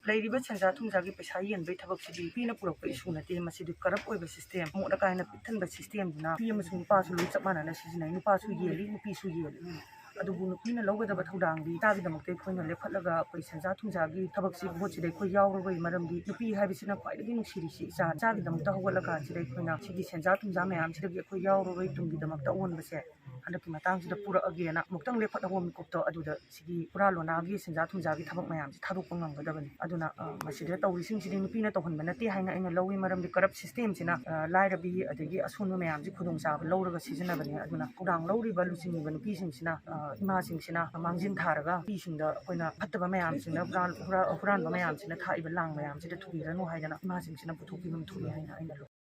ꯂꯩꯔꯤꯕ ꯁꯦꯟꯖꯥ ꯊꯨꯝꯖꯥꯒꯤ ꯄꯩꯁꯥ ꯌꯦꯟꯕꯒꯤ ꯊꯕꯛꯁꯤꯗꯤ ꯅꯨꯄꯤꯅ ꯄꯨꯔꯛꯄ ꯏꯁꯨ ꯅꯠꯇꯦ꯫ ꯃꯁꯤꯗꯤ ꯀꯔꯞ ꯑꯣꯏꯕ ꯁꯤꯁꯇꯦꯝ, ꯑꯃꯣꯠ ꯑꯀꯥꯏꯅ ꯄꯤꯛꯊꯟꯕ ꯁꯤꯁꯇꯦꯝꯗꯨꯅ ꯅꯨꯄꯤ ꯑꯃꯁꯨꯡ ꯅꯨꯄꯥꯁꯨ ꯂꯣꯏ ꯆꯞ ꯃꯥꯟꯅꯅ ꯁꯤꯖꯤꯟꯅꯩ꯫ ꯅꯨꯄꯥꯁꯨ ꯌꯦꯜꯂꯤ, ꯅꯨꯄꯤꯁꯨ ꯌꯦꯜꯂꯤ꯫ ꯑꯗꯨꯕꯨ ꯅꯨꯄꯤꯅ ꯂꯧꯒꯗꯕ ꯊꯧꯗꯥꯡꯗꯤ ꯏꯆꯥꯒꯤꯗꯃꯛꯇ ꯑꯩꯈꯣꯏꯅ ꯂꯦꯞꯈꯠꯂꯒ ꯑꯩꯈꯣꯏ ꯁꯦꯟꯖꯥ ꯊꯨꯝꯖꯥꯒꯤ ꯊꯕꯛꯁꯤ ꯃꯍꯨꯠꯁꯤꯗ ꯑꯩꯈꯣꯏ ꯌꯥꯎꯔꯔꯣꯏ꯫ ꯃꯔꯝꯗꯤ ꯅꯨꯄꯤ ꯍꯥꯏꯕꯁꯤꯅ ꯈ꯭ꯋꯥꯏꯗꯒꯤ ꯅꯨꯡꯁꯤꯔꯤꯁꯤ ꯏꯆꯥ꯫ ꯏꯆꯥꯒꯤꯗꯃꯛꯇ ꯍꯧꯒꯠꯂꯀꯥꯟꯁꯤꯗ ꯑꯩꯈꯣꯏꯅ ꯁꯤꯒꯤ ꯁꯦꯟꯖꯥ ꯊꯨꯝꯖꯥ ꯃꯌꯥꯝꯁꯤꯗꯒꯤ ꯑꯩꯈꯣꯏ ꯌꯥꯎꯔꯔꯣꯏ꯫ ꯇꯨꯡꯒꯤꯗꯃꯛꯇ ꯑꯑꯣꯟꯕꯁꯦ ꯍꯟꯗꯛꯀꯤ ꯃꯇꯥꯡꯁꯤꯗ ꯄꯨꯔꯛꯑꯒꯦꯅ ꯑꯃꯨꯛꯇꯪ ꯂꯦꯞꯈꯠꯍꯧꯕ ꯃꯤꯀꯨꯞꯇꯣ ꯑꯗꯨꯗ ꯁꯤꯒꯤ ꯐꯨꯔꯥ ꯂꯣꯅꯥꯒꯤ ꯁꯦꯟꯖꯥ ꯊꯨꯝꯖꯥꯒꯤ ꯊꯕꯛ ꯃꯌꯥꯝꯁꯤ ꯊꯥꯗꯣꯛꯄ ꯉꯝꯒꯗꯕꯅꯤ꯫ ꯑꯗꯨꯅ, ꯑ, ꯃꯁꯤꯗ ꯇꯧꯔꯤꯁꯤꯡꯁꯤꯗꯤ ꯅꯨꯄꯤꯅ ꯇꯧꯍꯟꯕ ꯅꯠꯇꯦ ꯍꯥꯏꯅ ꯑꯩꯅ ꯂꯧꯏ꯫ ꯃꯔꯝꯗꯤ ꯀꯔꯞ ꯁꯤꯁꯇꯦꯝꯁꯤꯅ, ꯑ, ꯂꯥꯏꯔꯕꯤ ꯑꯗꯒꯤ ꯑꯁꯣꯟꯕ ꯃꯌꯥꯝꯁꯤ ꯈꯨꯗꯣꯡꯆꯥꯕ ꯂꯧꯔꯒ ꯁꯤꯖꯤꯟꯅꯕꯅꯤ꯫ ꯑꯗꯨꯅ ꯊꯧꯗꯥꯡ ꯂꯧꯔꯤꯕ ꯂꯨꯆꯤꯡꯉꯤꯕ ꯅꯨꯄꯤꯁꯤꯡꯁꯤꯅ, ꯑ, ꯏꯃꯥꯁꯤꯡꯁꯤꯅ ꯃꯥꯡꯖꯤꯟ ꯊꯥꯔꯒ ꯅꯨꯄꯤꯁꯤꯡꯗ ꯑꯩꯈꯣꯏꯅ ꯐꯠꯇꯕ ꯃꯌꯥꯝꯁꯤꯅ, ꯍꯨꯔꯥꯟ-, ꯍꯨꯔꯥ-, ꯍꯨꯔꯥꯟꯕ ꯃꯌꯥꯝꯁꯤꯅ ꯊꯥꯛꯏꯕ ꯂꯥꯡ ꯃꯌꯥꯝꯁꯤꯗ ꯊꯨꯕꯤꯔꯅꯨ ꯍꯥꯏꯗꯅ ꯏꯃꯥꯁꯤꯡꯁꯤꯅ ꯄꯨꯊꯣꯛꯄꯤꯕ ꯑꯃ ꯊꯣꯛꯏ ꯍꯥꯏꯅ ꯑꯩꯅ ꯂꯧꯏ꯫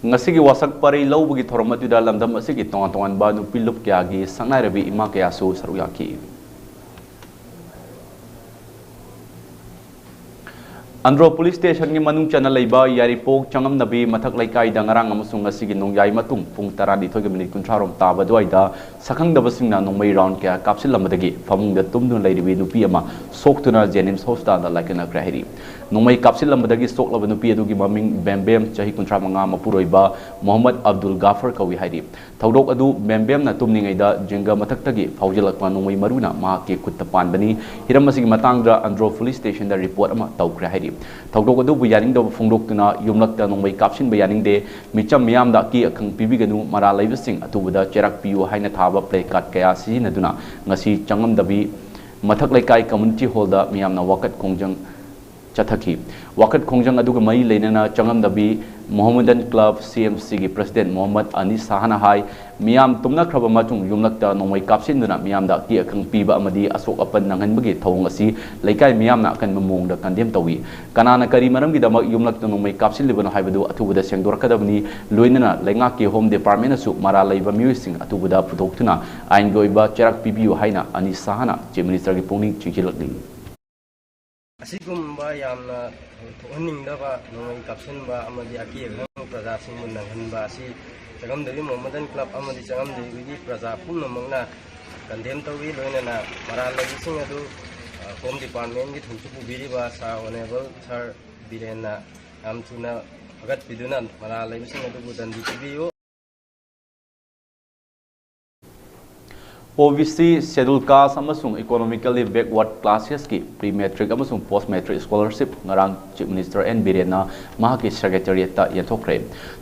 ꯉꯁꯤꯒꯤ ꯋꯥꯁꯛ ꯄꯔꯩ ꯂꯧꯕꯒꯤ ꯊꯧꯔꯝ ꯑꯗꯨꯗ ꯂꯝꯗꯝ ꯑꯁꯤꯒꯤ ꯇꯣꯉꯥꯟ ꯇꯣꯉꯥꯟꯕ ꯅꯨꯄꯤ ꯂꯨꯞ ꯀꯌꯥꯒꯤ ꯁꯛꯅꯥꯏꯔꯕꯤ ꯏꯃꯥ ꯀꯌꯥꯁꯨ ꯁꯔꯨꯛ ꯌꯥꯈꯤ꯫ ꯑꯟꯗ꯭ꯔꯣ ꯄꯨꯂꯤꯁ ꯁ꯭ꯇꯦꯁꯟꯒꯤ ꯃꯅꯨꯡ ꯆꯟꯅ ꯂꯩꯕ ꯌꯥꯏꯔꯤꯄꯣꯛ ꯆꯉꯝꯅꯕꯤ ꯃꯊꯛ ꯂꯩꯀꯥꯏꯗ ꯉꯔꯥꯡ ꯑꯃꯁꯨꯡ ꯉꯁꯤꯒꯤ ꯅꯣꯡꯌꯥꯏ ꯃꯇꯨꯡ ꯄꯨꯡ ꯇꯔꯥꯅꯤꯊꯣꯏꯒ ꯃꯤꯅꯤꯠ ꯀꯨꯟꯊ꯭ꯔꯥ ꯔꯣꯝ ꯇꯥꯕ ꯑꯗꯨꯋꯥꯏꯗ ꯁꯛꯈꯪꯗꯕꯁꯤꯡꯅ ꯅꯣꯡꯃꯩ ꯔꯥꯎꯟ ꯀꯌꯥ ꯀꯥꯞꯁꯤꯜꯂꯝꯕꯗꯒꯤ ꯐꯃꯨꯡꯗ ꯇꯨꯝꯗꯨꯅ ꯂꯩꯔꯤꯕꯤ ꯅꯨꯄꯤ ꯑꯃ ꯁꯣꯛꯇꯨꯅ ꯖꯦꯅꯤꯝꯁ ꯍꯣꯁꯄꯤꯇꯥꯜꯗ ꯂꯥꯏꯀꯠꯅꯈ꯭ꯔꯦ ꯍꯥꯏꯔꯤ꯫ ꯅꯣꯡꯃꯩ ꯀꯥꯞꯁꯤꯜꯂꯝꯕꯗꯒꯤ ꯁꯣꯛꯂꯕ ꯅꯨꯄꯤ ꯑꯗꯨꯒꯤ ꯃꯃꯤꯡ ꯕꯦꯝꯕꯦꯝ, ꯆꯍꯤ ꯀꯨꯟꯊ꯭ꯔꯥ ꯃꯉꯥ, ꯃꯄꯨꯔꯣꯏꯕ ꯃꯣꯍꯝꯃꯗ ꯑꯕꯗꯨꯜ ꯒꯥꯐꯔ ꯀꯧꯏ ꯍꯥꯏꯔꯤ꯫ ꯊꯧꯗꯣꯛ ꯑꯗꯨ ꯕꯦꯝꯕꯦꯝꯅ ꯇꯨꯝꯂꯤꯉꯩꯗ ꯖꯤꯡꯒ ꯃꯊꯛꯇꯒꯤ ꯐꯥꯎꯖꯤꯜꯂꯛꯄ ꯅꯣꯡꯃꯩ ꯃꯔꯨꯅ ꯃꯍꯥꯛꯀꯤ ꯈꯨꯠꯇ ꯄꯥꯟꯕꯅꯤ꯫ ꯍꯤꯔꯝ ꯑꯁꯤꯒꯤ ꯃꯇꯥꯡꯗ ꯑꯟꯗ꯭ꯔꯣ ꯄꯨꯂꯤꯁ ꯁ꯭ꯇꯦꯁꯟꯗ ꯔꯤꯄꯣꯔꯠ ꯑꯃ ꯇꯧꯈ꯭ꯔꯦ ꯍꯥꯏꯔꯤ꯫ ꯊꯧꯗꯣꯛ ꯑꯗꯨꯕꯨ ꯌꯥꯅꯤꯡꯗꯕ ꯐꯣꯡꯗꯣꯛꯇꯨꯅ ꯌꯨꯝꯂꯛꯇ ꯅꯣꯡꯃꯩ ꯀꯥꯞꯁꯤꯟꯕ ꯌꯥꯅꯤꯡꯗꯦ, ꯃꯤꯆꯝ ꯃꯤꯌꯥꯝꯗ ꯑꯀꯤ ꯑꯈꯪ ꯄꯤꯕꯤꯒꯅꯨ, ꯃꯔꯥꯜ ꯂꯩꯕꯁꯤꯡ ꯑꯊꯨꯕꯗ ꯆꯩꯔꯥꯛ ꯄꯤꯌꯨ ꯍꯥꯏꯅ ꯊꯥꯕ ꯄ꯭ꯂꯦ ꯀꯥꯔꯗ ꯀꯌꯥ ꯁꯤꯖꯤꯟꯅꯗꯨꯅ ꯉꯁꯤ ꯆꯉꯝꯗꯕꯤ ꯃꯊꯛ ꯂꯩꯀꯥꯏ ꯀꯝꯃ꯭ꯌꯨꯅꯤꯇꯤ ꯍꯣꯜꯗ ꯃꯤꯌꯥꯝꯅ ꯋꯥꯀꯠ ꯈꯣꯡꯖꯪ ꯆꯠꯊꯈꯤ꯫ ꯋꯥꯀꯠ ꯈꯣꯡꯖꯪ ꯑꯗꯨꯒ ꯃꯔꯤ ꯂꯩꯅꯅ ꯆꯉꯝꯗꯕꯤ ꯃꯣꯍꯝꯃꯗꯟ ꯀ꯭ꯂꯕ, ꯁꯤ ꯑꯦꯝ ꯁꯤꯒꯤ ꯄ꯭ꯔꯁꯤꯗꯦꯟ ꯃꯣꯍꯝꯃꯗ ꯑꯅꯤꯁ ꯁꯥꯍꯅ ꯍꯥꯏ, ꯃꯤꯌꯥꯝ ꯇꯨꯝꯅꯈ꯭ꯔꯕ ꯃꯇꯨꯡ ꯌꯨꯝꯂꯛꯇ ꯅꯣꯡꯃꯩ ꯀꯥꯞꯁꯤꯟꯗꯨꯅ ꯃꯤꯌꯥꯝꯗ ꯑꯀꯤ ꯑꯈꯪ ꯄꯤꯕ ꯑꯃꯗꯤ ꯑꯁꯣꯛ ꯑꯄꯟ ꯅꯪꯍꯟꯕꯒꯤ ꯊꯧꯑꯣꯡ ꯑꯁꯤ ꯂꯩꯀꯥꯏ ꯃꯤꯌꯥꯝꯅ ꯑꯀꯟꯕ ꯃꯑꯣꯡꯗ ꯀꯟꯗꯦꯝ ꯇꯧꯏ꯫ ꯀꯅꯥꯅ ꯀꯔꯤ ꯃꯔꯝꯒꯤꯗꯃꯛ ꯌꯨꯝꯂꯛꯇ ꯅꯣꯡꯃꯩ ꯀꯥꯞꯁꯤꯜꯂꯤꯕꯅꯣ ꯍꯥꯏꯕꯗꯨ ꯑꯊꯨꯕꯗ ꯁꯦꯡꯗꯣꯔꯛꯀꯗꯕꯅꯤ꯫ ꯂꯣꯏꯅꯅ ꯂꯩꯉꯥꯛꯀꯤ ꯍꯣꯝ ꯗꯤꯄꯥꯔꯠꯃꯦꯟꯅꯁꯨ ꯃꯔꯥꯜ ꯂꯩꯕ ꯃꯤꯑꯣꯏꯁꯤꯡ ꯑꯊꯨꯕꯗ ꯄꯨꯊꯣꯛꯇꯨꯅ ꯑꯥꯏꯟꯒꯤ ꯑꯣꯏꯕ ꯆꯩꯔꯥꯛ ꯄꯤꯕꯤꯌꯨ ꯍꯥꯏꯅ ꯑꯅꯤꯁ ꯁꯥꯍꯅ ꯆꯤꯐ ꯃꯤꯅꯤꯁꯇꯔꯒꯤ ꯄꯨꯛꯅꯤꯡ ꯆꯤꯡꯁꯤꯜꯂꯛꯂꯤ꯫ ꯑꯁꯤꯒꯨꯝꯕ ꯌꯥꯝꯅ ꯊꯣꯛꯍꯟꯅꯤꯡꯗꯕ ꯅꯣꯡꯃꯩ ꯀꯥꯞꯁꯤꯟꯕ ꯑꯃꯗꯤ ꯑꯀꯤ ꯑꯈꯪ ꯄ꯭ꯔꯖꯥꯁꯤꯡꯕꯨ ꯅꯪꯍꯟꯕ ꯑꯁꯤ ꯆꯉꯝꯗꯕꯤ ꯃꯣꯍꯝꯃꯗꯟ ꯀ꯭ꯂꯕ ꯑꯃꯗꯤ ꯆꯉꯝꯗꯕꯤꯒꯤ ꯄ꯭ꯔꯖꯥ ꯄꯨꯝꯅꯃꯛꯅ ꯀꯟꯗꯦꯝ ꯇꯧꯏ꯫ ꯂꯣꯏꯅꯅ ꯃꯔꯥꯜ ꯂꯩꯕꯁꯤꯡ ꯑꯗꯨ, ꯑ, ꯍꯣꯝ ꯗꯤꯄꯥꯔꯠꯃꯦꯟꯒꯤ ꯊꯧꯁꯨ ꯄꯨꯕꯤꯔꯤꯕ ꯁꯥꯔ ꯑꯣꯅꯦꯕꯜ ꯁꯥꯔ ꯕꯤꯔꯦꯟꯅ ꯌꯥꯝ ꯊꯨꯅ ꯐꯒꯠꯄꯤꯗꯨꯅ ꯃꯔꯥꯜ ꯂꯩꯕꯁꯤꯡ ꯑꯗꯨꯕꯨ ꯗꯟꯗꯤ ꯄꯤꯕꯤꯌꯨ꯫ ꯑꯣ ꯕꯤ ꯁꯤ, ꯁꯦꯗꯨꯜ ꯀꯥꯁ ꯑꯃꯁꯨꯡ ꯏꯀꯣꯅꯣꯃꯤꯀꯦꯜꯂꯤ ꯕꯦꯛꯋꯥꯔꯗ ꯀ꯭ꯂꯥꯁꯦꯁꯀꯤ ꯄ꯭ꯔꯤ ꯃꯦꯇ꯭ꯔꯤꯛ ꯑꯃꯁꯨꯡ ꯄꯣꯁ ꯃꯦꯇ꯭ꯔꯤꯛ ꯁ꯭ꯀꯣꯂꯔꯁꯤꯞ ꯉꯔꯥꯡ ꯆꯤꯐ ꯃꯤꯅꯤꯁꯇꯔ ꯑꯦꯟ ꯕꯤꯔꯦꯟꯅ ꯃꯍꯥꯛꯀꯤ ꯁꯦꯀ꯭ꯔꯦꯇꯦꯔꯤꯌꯦꯠꯇ ꯌꯦꯟꯊꯣꯛꯈ꯭ꯔꯦ꯫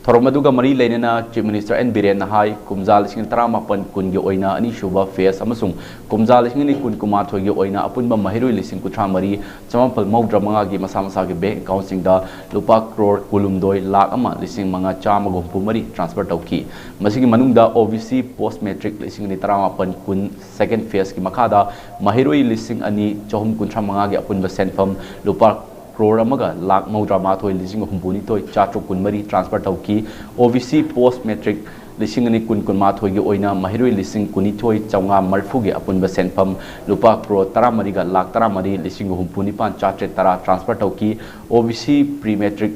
ꯊꯧꯔꯝ ꯑꯗꯨꯒ ꯃꯔꯤ ꯂꯩꯅꯅ ꯆꯤꯐ ꯃꯤꯅꯤꯁꯇꯔ ꯑꯦꯟ ꯕꯤꯔꯦꯟꯅ ꯍꯥꯏ, ꯀꯨꯝꯖꯥ ꯂꯤꯁꯤꯡ ꯇꯔꯥꯃꯥꯄꯟ ꯀꯨꯟꯒꯤ ꯑꯣꯏꯅ ꯑꯅꯤꯁꯨꯕ ꯐꯦꯁ ꯑꯃꯁꯨꯡ ꯀꯨꯝꯖꯥ ꯂꯤꯁꯤꯡ ꯑꯅꯤ ꯀꯨꯟ ꯀꯨꯟꯃꯥꯊꯣꯏꯒꯤ ꯑꯣꯏꯅ ꯑꯄꯨꯟꯕ ꯃꯍꯩꯔꯣꯏ ꯂꯤꯁꯤꯡ ꯀꯨꯟꯊ꯭ꯔꯥ ꯃꯔꯤ ꯆꯃꯥꯄꯜ ꯃꯧꯗ꯭ꯔꯥ ꯃꯉꯥꯒꯤ ꯃꯁꯥ ꯃꯁꯥꯒꯤ ꯕꯦꯡꯛ ꯑꯦꯀꯥꯎꯟꯁꯤꯡꯗ ꯂꯨꯄꯥ ꯀ꯭ꯔꯣꯔ ꯀꯨꯟꯍꯨꯝꯗꯣꯏ ꯂꯥꯈ ꯑꯃ ꯂꯤꯁꯤꯡ ꯃꯉꯥ ꯆꯥꯝꯃꯒ ꯍꯨꯝꯐꯨ ꯃꯔꯤ ꯇ꯭ꯔꯥꯟꯁꯐꯔ ꯇꯧꯈꯤ꯫ ꯃꯁꯤꯒꯤ ꯃꯅꯨꯡꯗ ꯑꯣ ꯕꯤ ꯁꯤ ꯄꯣꯁ ꯃꯦꯇ꯭ꯔꯤꯛ ꯂꯤꯁꯤꯡ ꯑꯅꯤ ꯇꯔꯥꯃꯥꯄꯟ ꯀꯨꯟ ꯁꯦꯀꯦꯟ ꯐꯦꯁꯀꯤ ꯃꯈꯥꯗ ꯃꯍꯩꯔꯣꯏ ꯂꯤꯁꯤꯡ ꯑꯅꯤ ꯆꯍꯨꯝ ꯀꯨꯟꯊ꯭ꯔꯥ ꯃꯉꯥꯒꯤ ꯑꯄꯨꯟꯕ ꯁꯦꯟꯐꯝ ꯂꯨꯄꯥ ꯀ꯭ꯔꯣꯔ ꯑꯃꯒ ꯂꯥꯈ ꯃꯧꯗ꯭ꯔꯥ ꯃꯥꯊꯣꯏ ꯂꯤꯁꯤꯡ ꯍꯨꯝꯐꯨꯅꯤꯊꯣꯏ ꯆꯥꯇ꯭ꯔꯨꯛ ꯀꯨꯟꯃꯔꯤ ꯇ꯭ꯔꯥꯟꯁꯐꯔ ꯇꯧꯈꯤ꯫ ꯑꯣ ꯕꯤ ꯁꯤ ꯄꯣꯁ ꯃꯦꯇ꯭ꯔꯤꯛ ꯂꯤꯁꯤꯡ ꯑꯅꯤ ꯀꯨꯟ ꯀꯨꯟꯃꯥꯊꯣꯏꯒꯤ ꯑꯣꯏꯅ ꯃꯍꯩꯔꯣꯏ ꯂꯤꯁꯤꯡ ꯀꯨꯟꯅꯤꯊꯣꯏ ꯆꯥꯝꯃꯉꯥ ꯃꯔꯤꯐꯨꯒꯤ ꯑꯄꯨꯟꯕ ꯁꯦꯟꯐꯝ ꯂꯨꯄꯥ ꯀ꯭ꯔꯣꯔ ꯇꯔꯥꯃꯔꯤꯒ ꯂꯥꯛ ꯇꯔꯥꯃꯔꯤ ꯂꯤꯁꯤꯡ ꯍꯨꯝꯐꯨ ꯅꯤꯄꯥꯟ ꯆꯥꯇ꯭ꯔꯦꯠ ꯇꯔꯥ transfer ꯇꯧꯈꯤ꯫ ꯑꯣ ꯕꯤ ꯁꯤ pre matric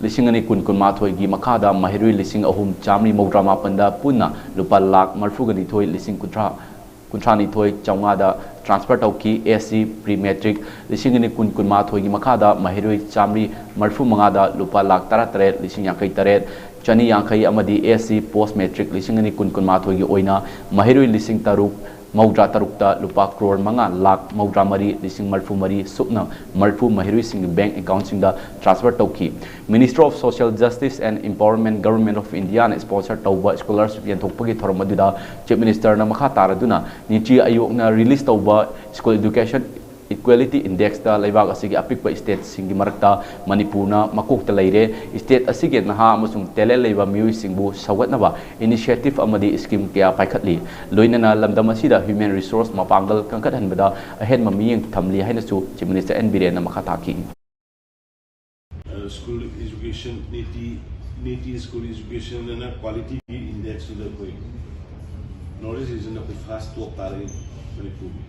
ꯂꯤꯁꯤꯡ ꯑꯅꯤ ꯀꯨꯟ ꯀꯨꯟꯃꯥꯊꯣꯏꯒꯤ ꯃꯈꯥꯗ ꯃꯍꯩꯔꯣꯏ ꯂꯤꯁꯤꯡ ꯑꯍꯨꯝ ꯆꯥꯝꯃꯔꯤ ꯃꯧꯗ꯭ꯔꯥ ꯃꯥꯄꯟꯗ ꯄꯨꯟꯅ ꯂꯨꯄꯥ ꯂꯥꯛ ꯃꯔꯤꯐꯨꯒ ꯅꯤꯊꯣꯏ ꯂꯤꯁꯤꯡ ꯀꯨꯟꯊ꯭ꯔꯥ ꯀꯨꯟꯊ꯭ꯔꯥꯅꯤꯊꯣꯏ ꯆꯥꯝꯃꯉꯥꯗ transfer ꯇꯧꯈꯤ꯫ ꯑꯦꯁ ꯁꯤ pre matric ꯂꯤꯁꯤꯡ ꯑꯅꯤ ꯀꯨꯟ ꯀꯨꯟꯃꯥꯊꯣꯏꯒꯤ ꯃꯈꯥꯗ ꯃꯍꯩꯔꯣꯏ ꯆꯥꯝꯃꯔꯤ ꯃꯔꯤꯐꯨ ꯃꯉꯥꯗ ꯂꯨꯄꯥ ꯂꯥꯛ ꯇꯔꯥꯇꯔꯦꯠ ꯂꯤꯁꯤꯡ ꯌꯥꯡꯈꯩ ꯇꯔꯦꯠ ꯆꯅꯤ ꯌꯥꯡꯈꯩ ꯑꯃꯗꯤ ꯑꯦꯁ ꯁꯤ post matric ꯂꯤꯁꯤꯡ ꯑꯅꯤ ꯀꯨꯟ ꯀꯨꯟꯃꯥꯊꯣꯏꯒꯤ ꯑꯣꯏꯅ ꯃꯍꯩꯔꯣꯏ ꯂꯤꯁꯤꯡ ꯇꯔꯨꯛ ꯃꯧꯗ꯭ꯔꯥ ꯇꯔꯨꯛꯇ ꯂꯨꯄꯥ ꯀ꯭ꯔꯣꯔ ꯃꯉꯥ ꯂꯥꯛ ꯃꯧꯗ꯭ꯔꯥ ꯃꯔꯤ ꯂꯤꯁꯤꯡ ꯃꯔꯤꯐꯨ ꯃꯔꯤ ꯁꯨꯞꯅ ꯃꯔꯤꯐꯨ ꯃꯍꯩꯔꯣꯏꯁꯤꯡꯒꯤ bank accountꯁꯤꯡꯗ transfer ꯇꯧꯈꯤ꯫ Ministry of Social Justice and Empowerment, Government of Indiaꯅ sponsor ꯇꯧꯕ scholarship ꯌꯦꯟꯊꯣꯛꯄꯒꯤ ꯊꯧꯔꯝ ꯑꯗꯨꯗ Chief Ministerꯅ ꯃꯈꯥ ꯇꯥꯔꯗꯨꯅ ꯅꯤꯇꯤ ꯑꯥꯌꯣꯒꯅ release ꯇꯧꯕ School Education Equality Indexꯇ ꯂꯩꯕꯥꯛ ꯑꯁꯤꯒꯤ ꯑꯄꯤꯛꯄ stateꯁꯤꯡꯒꯤ ꯃꯔꯛꯇ ꯃꯅꯤꯄꯨꯔꯅ ꯃꯀꯣꯛꯇ ꯂꯩꯔꯦ꯫ State ꯑꯁꯤꯒꯤ ꯅꯍꯥ ꯑꯃꯁꯨꯡ talent ꯂꯩꯕ ꯃꯤꯑꯣꯏꯁꯤꯡꯕꯨ ꯁꯧꯒꯠꯅꯕ initiative ꯑꯃꯗꯤ scheme ꯀꯌꯥ ꯄꯥꯏꯈꯠꯂꯤ꯫ ꯂꯣꯏꯅꯅ ꯂꯝꯗꯝ ꯑꯁꯤꯗ human resource ꯃꯄꯥꯡꯒꯜ ꯀꯟꯈꯠꯍꯟꯕꯗ ꯑꯍꯦꯟꯕ ꯃꯤꯠꯌꯦꯡ ꯊꯝꯂꯤ ꯍꯥꯏꯅꯁꯨ Chief Minister ꯑꯦꯟ ꯕꯤꯔꯦꯟꯅ ꯃꯈꯥ ꯇꯥꯈꯤ꯫ School education, NEETi, NEETi school education ꯑꯅ qualityꯒꯤ indexꯇꯨꯗ ꯑꯩꯈꯣꯏ North East regionꯗ ꯑꯩꯈꯣꯏ first top ꯇꯥꯔꯛꯏ ꯃꯅꯤꯄꯨꯔꯒꯤ꯫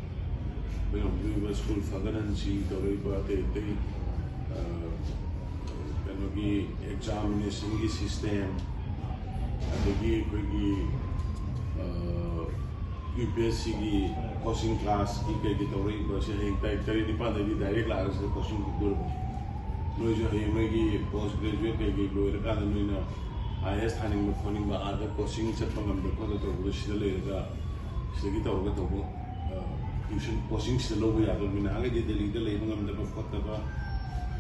ꯑꯩꯈꯣꯏꯅ ꯍꯧꯖꯤꯛ ꯑꯣꯏꯕ school ꯐꯒꯠꯍꯟꯁꯤ ꯇꯧꯔꯛꯏꯕ ꯑꯇꯩ ꯑꯇꯩ, ꯑ, ꯀꯩꯅꯣꯒꯤ examinationꯒꯤ system, ꯑꯗꯒꯤ ꯑꯩꯈꯣꯏꯒꯤ, ꯑ, UPSCꯒꯤ coaching classꯀꯤ ꯀꯩꯒꯤ ꯇꯧꯔꯛꯏꯕꯁꯦ ꯍꯌꯦꯡ ꯇꯥꯔꯤꯛ ꯇꯔꯦꯠ ꯅꯤꯄꯥꯟꯗꯒꯤ direct ꯂꯥꯛꯑꯒ ꯁꯤꯗ coaching ꯇꯧꯗꯣꯔꯤꯕꯅꯤ꯫ ꯅꯣꯏꯁꯨ ꯍꯌꯦꯡ ꯅꯣꯏꯒꯤ post graduate ꯀꯩꯀꯩ ꯂꯣꯏꯔꯀꯥꯟꯗ ꯅꯣꯏꯅ IAS ꯊꯥꯅꯤꯡꯕ ꯈꯣꯠꯅꯤꯡꯕ ꯑꯥꯗ coaching ꯆꯠꯄ ꯉꯝꯗ ꯈꯣꯠꯇ ꯇꯧꯕꯗꯣ ꯁꯤꯗ ꯂꯩꯔꯒ ꯁꯤꯗꯒꯤ ꯇꯧꯔꯒ ꯇꯧꯕ, ꯑ, tuition coaching ꯁꯤꯗ ꯂꯧꯕ ꯌꯥꯗꯧꯔꯤꯕꯅꯤ꯫ ꯅꯍꯥꯟꯈꯩꯗꯤ ꯗꯦꯜꯂꯤꯗ ꯂꯩꯕ ꯉꯝꯗꯕ ꯈꯣꯠꯇꯕ,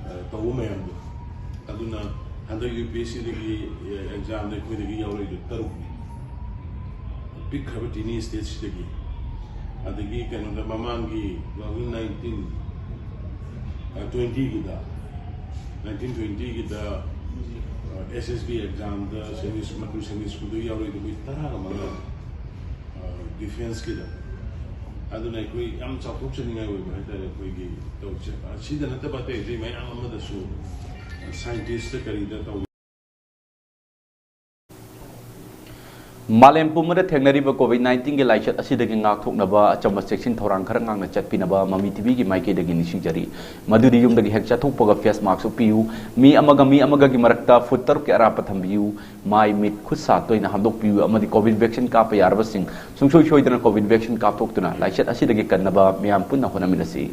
ꯑ, ꯇꯧꯕ ꯃꯌꯥꯝꯗꯣ꯫ ꯑꯗꯨꯅ ꯍꯟꯗꯛ UPSCꯗꯒꯤ examꯗ ꯑꯩꯈꯣꯏꯗꯒꯤ ꯌꯥꯎꯔꯛꯏꯗꯣ ꯇꯔꯨꯛꯅꯤ꯫ ꯄꯤꯛꯈ꯭ꯔꯕ tiny stateꯁꯤꯗꯒꯤ꯫ ꯑꯗꯒꯤ ꯀꯩꯅꯣꯗ ꯃꯃꯥꯡꯒꯤ two thousand nineteen, ꯑ, twentyꯒꯤꯗ, nineteen twentyꯒꯤꯗ, ꯑ, SSB examꯗ Sunday school, ꯃꯇꯨ Sunday schoolꯗ ꯌꯥꯎꯔꯛꯏꯗꯣ ꯑꯩꯈꯣꯏ ꯇꯔꯥꯒ ꯃꯉꯥ, ꯑ, defenceꯀꯤꯗ꯫ ꯑꯗꯨꯅ ꯑꯩꯈꯣꯏ ꯌꯥꯝ ꯆꯥꯎꯊꯣꯛꯆꯅꯤꯡꯉꯥꯏ ꯑꯣꯏꯕ ꯍꯥꯏꯇꯥꯔꯦ ꯑꯩꯈꯣꯏꯒꯤ ꯇꯧꯔꯤꯁꯦ꯫ ꯑꯁꯤꯗ ꯅꯠꯇꯕ ꯑꯇꯩ ꯑꯇꯩ ꯃꯌꯥꯝ ꯑꯃꯗꯁꯨ scientistꯇ ꯀꯔꯤꯗ ꯇꯧ ꯃꯥꯂꯦꯝ ꯄꯨꯝꯕꯗ ꯊꯦꯡꯅꯔꯤꯕ COVID nineteen ꯒꯤ ꯂꯥꯏꯆꯠ ꯑꯁꯤꯗꯒꯤ ꯉꯥꯛꯊꯣꯛꯅꯕ ꯑꯆꯝꯕ ꯆꯦꯛꯁꯤꯟ ꯊꯧꯔꯥꯡ ꯈꯔ ꯉꯥꯛꯅ ꯆꯠꯄꯤꯅꯕ ꯃꯃꯤ ꯇꯤꯚꯤꯒꯤ ꯃꯥꯏꯀꯩꯗꯒꯤ ꯅꯤꯡꯁꯤꯡꯖꯔꯤ꯫ ꯃꯗꯨꯗꯤ ꯌꯨꯝꯗꯒꯤ ꯍꯦꯛ ꯆꯠꯊꯣꯛꯄꯒ face mask ꯎꯞꯄꯤꯌꯨ, ꯃꯤ ꯑꯃꯒ ꯃꯤ ꯑꯃꯒꯒꯤ ꯃꯔꯛꯇ ꯐꯨꯠ ꯇꯔꯨꯛꯀꯤ ꯑꯔꯥꯞꯄ ꯊꯝꯕꯤꯌꯨ, ꯃꯥꯏ ꯃꯤꯠ ꯈꯨꯠ ꯁꯥ ꯇꯣꯏꯅ ꯍꯥꯝꯗꯣꯛꯄꯤꯌꯨ ꯑꯃꯗꯤ COVID vaccine ꯀꯥꯞꯄ ꯌꯥꯔꯕꯁꯤꯡ ꯁꯨꯡꯁꯣꯏ ꯁꯣꯏꯗꯅ COVID vaccine ꯀꯥꯞꯊꯣꯛꯇꯨꯅ ꯂꯥꯏꯆꯠ ꯑꯁꯤꯗꯒꯤ ꯀꯟꯅꯕ ꯃꯤꯌꯥꯝ ꯄꯨꯟꯅ ꯍꯣꯠꯅꯃꯤꯟꯅꯁꯤ꯫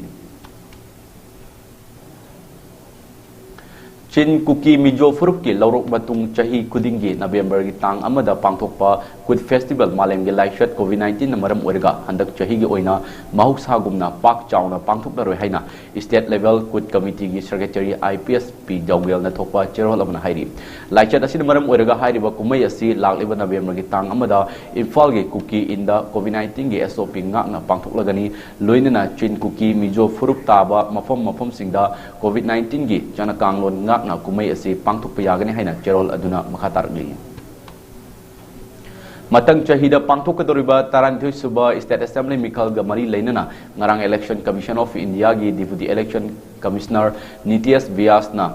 ꯆꯤꯟ ꯀꯨꯀꯤ ꯃꯤꯖꯣ ꯐꯨꯔꯨꯞꯀꯤ ꯂꯧꯔꯣꯛ ꯃꯇꯨꯡ ꯆꯍꯤ ꯈꯨꯗꯤꯡꯒꯤ ꯅꯕꯦꯝꯕꯔꯒꯤ ꯇꯥꯡ ꯑꯃꯗ ꯄꯥꯡꯊꯣꯛꯄ ꯀꯨꯠ festival ꯃꯥꯂꯦꯝꯒꯤ ꯂꯥꯏꯆꯠ COVID nineteen ꯅ ꯃꯔꯝ ꯑꯣꯏꯔꯒ ꯍꯟꯗꯛ ꯆꯍꯤꯒꯤ ꯑꯣꯏꯅ ꯃꯍꯧꯁꯥꯒꯨꯝꯅ ꯄꯥꯛ ꯆꯥꯎꯅ ꯄꯥꯡꯊꯣꯛꯂꯔꯣꯏ ꯍꯥꯏꯅ state level ꯀꯨꯠ committee ꯒꯤ secretary I P S ꯄꯤ ꯖꯧꯒꯦꯜꯅ ꯊꯣꯛꯄ ꯆꯦꯔꯣꯜ ꯑꯃꯅ ꯍꯥꯏꯔꯤ꯫ ꯂꯥꯏꯆꯠ ꯑꯁꯤꯅ ꯃꯔꯝ ꯑꯣꯏꯔꯒ ꯍꯥꯏꯔꯤꯕ ꯀꯨꯝꯍꯩ ꯑꯁꯤ ꯂꯥꯛꯂꯤꯕ ꯅꯕꯦꯝꯕꯔꯒꯤ ꯇꯥꯡ ꯑꯃꯗ ꯏꯝꯐꯥꯜꯒꯤ ꯀꯨꯀꯤ ꯏꯟꯗ COVID nineteen ꯒꯤ S O P ꯉꯥꯛꯅ ꯄꯥꯡꯊꯣꯛꯂꯒꯅꯤ꯫ ꯂꯣꯏꯅꯅ ꯆꯤꯟ ꯀꯨꯀꯤ ꯃꯤꯖꯣ ꯐꯨꯔꯨꯞ ꯇꯥꯕ ꯃꯐꯝ ꯃꯐꯝꯁꯤꯡꯗ COVID nineteen ꯒꯤ ꯆꯠꯅꯀꯥꯡꯂꯣꯟ ꯉꯥꯛꯅ ꯀꯨꯝꯍꯩ ꯑꯁꯤ ꯄꯥꯡꯊꯣꯛꯄ ꯌꯥꯒꯅꯤ ꯍꯥꯏꯅ ꯆꯦꯔꯣꯜ ꯑꯗꯨꯅ ꯃꯈꯥ ꯇꯥꯔꯛꯂꯤ꯫ ꯃꯊꯪ ꯆꯍꯤꯗ ꯄꯥꯡꯊꯣꯛꯀꯗꯧꯔꯤꯕ ꯇꯔꯥꯅꯤꯊꯣꯏ ꯁꯨꯕ State Assembly ꯃꯤꯈꯜꯒ ꯃꯔꯤ ꯂꯩꯅꯅ ꯉꯔꯥꯡ Election Commission of India ꯒꯤ Deputy Election Commissioner ꯅꯤꯇꯦꯁ ꯕ꯭ꯌꯥꯁꯅ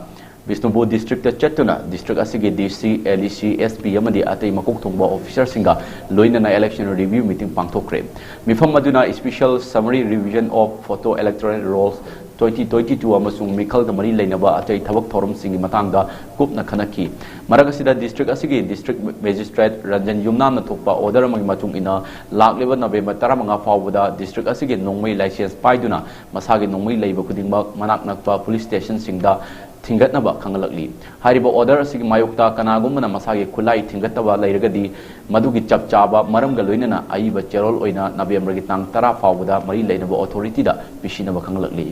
Bishnupur district ꯇ ꯆꯠꯇꯨꯅ district ꯑꯁꯤꯒꯤ D C, L E C, S P ꯑꯃꯗꯤ ꯑꯇꯩ ꯃꯀꯣꯛ ꯊꯣꯡꯕ officer ꯁꯤꯡꯒ ꯂꯣꯏꯅꯅ election review meeting ꯄꯥꯡꯊꯣꯛꯈ꯭ꯔꯦ꯫ ꯃꯤꯐꯝ ꯑꯗꯨꯅ Special Summary Revision of Photo Electoral Rolls twenty twenty-two ꯑꯃꯁꯨꯡ ꯃꯤꯈꯜꯒ ꯃꯔꯤ ꯂꯩꯅꯕ ꯑꯇꯩ ꯊꯕꯛ ꯊꯧꯔꯝꯁꯤꯡꯒꯤ ꯃꯇꯥꯡꯗ ꯀꯨꯞꯅ ꯈꯟꯅꯈꯤ꯫ ꯃꯔꯛ ꯑꯁꯤꯗ district ꯑꯁꯤꯒꯤ District Magistrate ꯔꯟꯖꯟ ꯌꯨꯝꯅꯥꯝꯅ ꯊꯣꯛꯄ order ꯑꯃꯒꯤ ꯃꯇꯨꯡ ꯏꯟꯅ, ꯂꯥꯛꯂꯤꯕ ꯅꯕꯦꯝꯕꯔ ꯇꯔꯥꯃꯉꯥ ꯐꯥꯎꯕꯗ district ꯑꯁꯤꯒꯤ ꯅꯣꯡꯃꯩ license ꯄꯥꯏꯗꯨꯅ ꯃꯁꯥꯒꯤ ꯅꯣꯡꯃꯩ ꯂꯩꯕ ꯈꯨꯗꯤꯡꯃꯛ ꯃꯅꯥꯛ ꯅꯛꯄ police station ꯁꯤꯡꯗ ꯊꯤꯡꯒꯠꯅꯕ ꯈꯪꯍꯜꯂꯛꯂꯤ꯫ ꯍꯥꯏꯔꯤꯕ order ꯑꯁꯤꯒꯤ ꯃꯥꯌꯣꯛꯇ ꯀꯅꯥꯒꯨꯝꯕꯅ ꯃꯁꯥꯒꯤ ꯈꯨꯠꯂꯥꯏ ꯊꯤꯡꯒꯠꯇꯕ ꯂꯩꯔꯒꯗꯤ, ꯃꯗꯨꯒꯤ ꯆꯞ ꯆꯥꯕ ꯃꯔꯝꯒ ꯂꯣꯏꯅꯅ ꯑꯏꯕ ꯆꯦꯔꯣꯜ ꯑꯣꯏꯅ ꯅꯕꯦꯝꯕꯔꯒꯤ ꯇꯥꯡ ꯇꯔꯥ ꯐꯥꯎꯕꯗ ꯃꯔꯤ ꯂꯩꯅꯕ authority ꯗ ꯄꯤꯁꯤꯟꯅꯕ ꯈꯪꯍꯜꯂꯛꯂꯤ꯫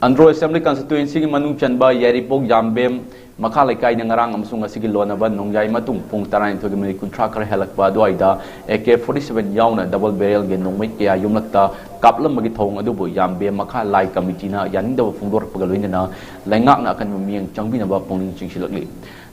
ꯑꯟꯗ꯭ꯔꯣ Assembly Constituency ꯒꯤ ꯃꯅꯨꯡ ꯆꯟꯕ ꯌꯥꯏꯔꯤꯄꯣꯛ ꯌꯥꯝꯕꯦꯝ ꯃꯈꯥ ꯂꯩꯀꯥꯏꯗ ꯉꯔꯥꯡ ꯑꯃꯁꯨꯡ ꯉꯁꯤꯒꯤ ꯂꯣꯟꯅꯕ ꯅꯣꯡꯌꯥꯏ ꯃꯇꯨꯡ ꯄꯨꯡ ꯇꯔꯥꯅꯤꯊꯣꯏꯒꯤ ꯃꯤꯅꯤꯠ ꯀꯨꯟꯊ꯭ꯔꯥ ꯈꯔ ꯍꯦꯜꯂꯛꯄ ꯑꯗꯨꯋꯥꯏꯗ A K forty seven ꯌꯥꯎꯅ double barrel ꯒꯤ ꯅꯣꯡꯃꯩ ꯀꯌꯥ ꯌꯨꯝꯂꯛꯇ ꯀꯥꯞꯂꯝꯕꯒꯤ ꯊꯧꯑꯣꯡ ꯑꯗꯨꯕꯨ ꯌꯥꯝꯕꯦꯝ ꯃꯈꯥ ꯂꯥꯏ committee ꯅ ꯌꯥꯅꯤꯡꯗꯕ ꯐꯣꯡꯗꯣꯔꯛꯄꯒ ꯂꯣꯏꯅꯅ ꯂꯩꯉꯥꯛꯅ ꯑꯀꯟꯕ ꯃꯤꯠꯌꯦꯡ ꯆꯪꯕꯤꯅꯕ ꯄꯨꯛꯅꯤꯡ ꯆꯤꯡꯁꯤꯜꯂꯛꯂꯤ꯫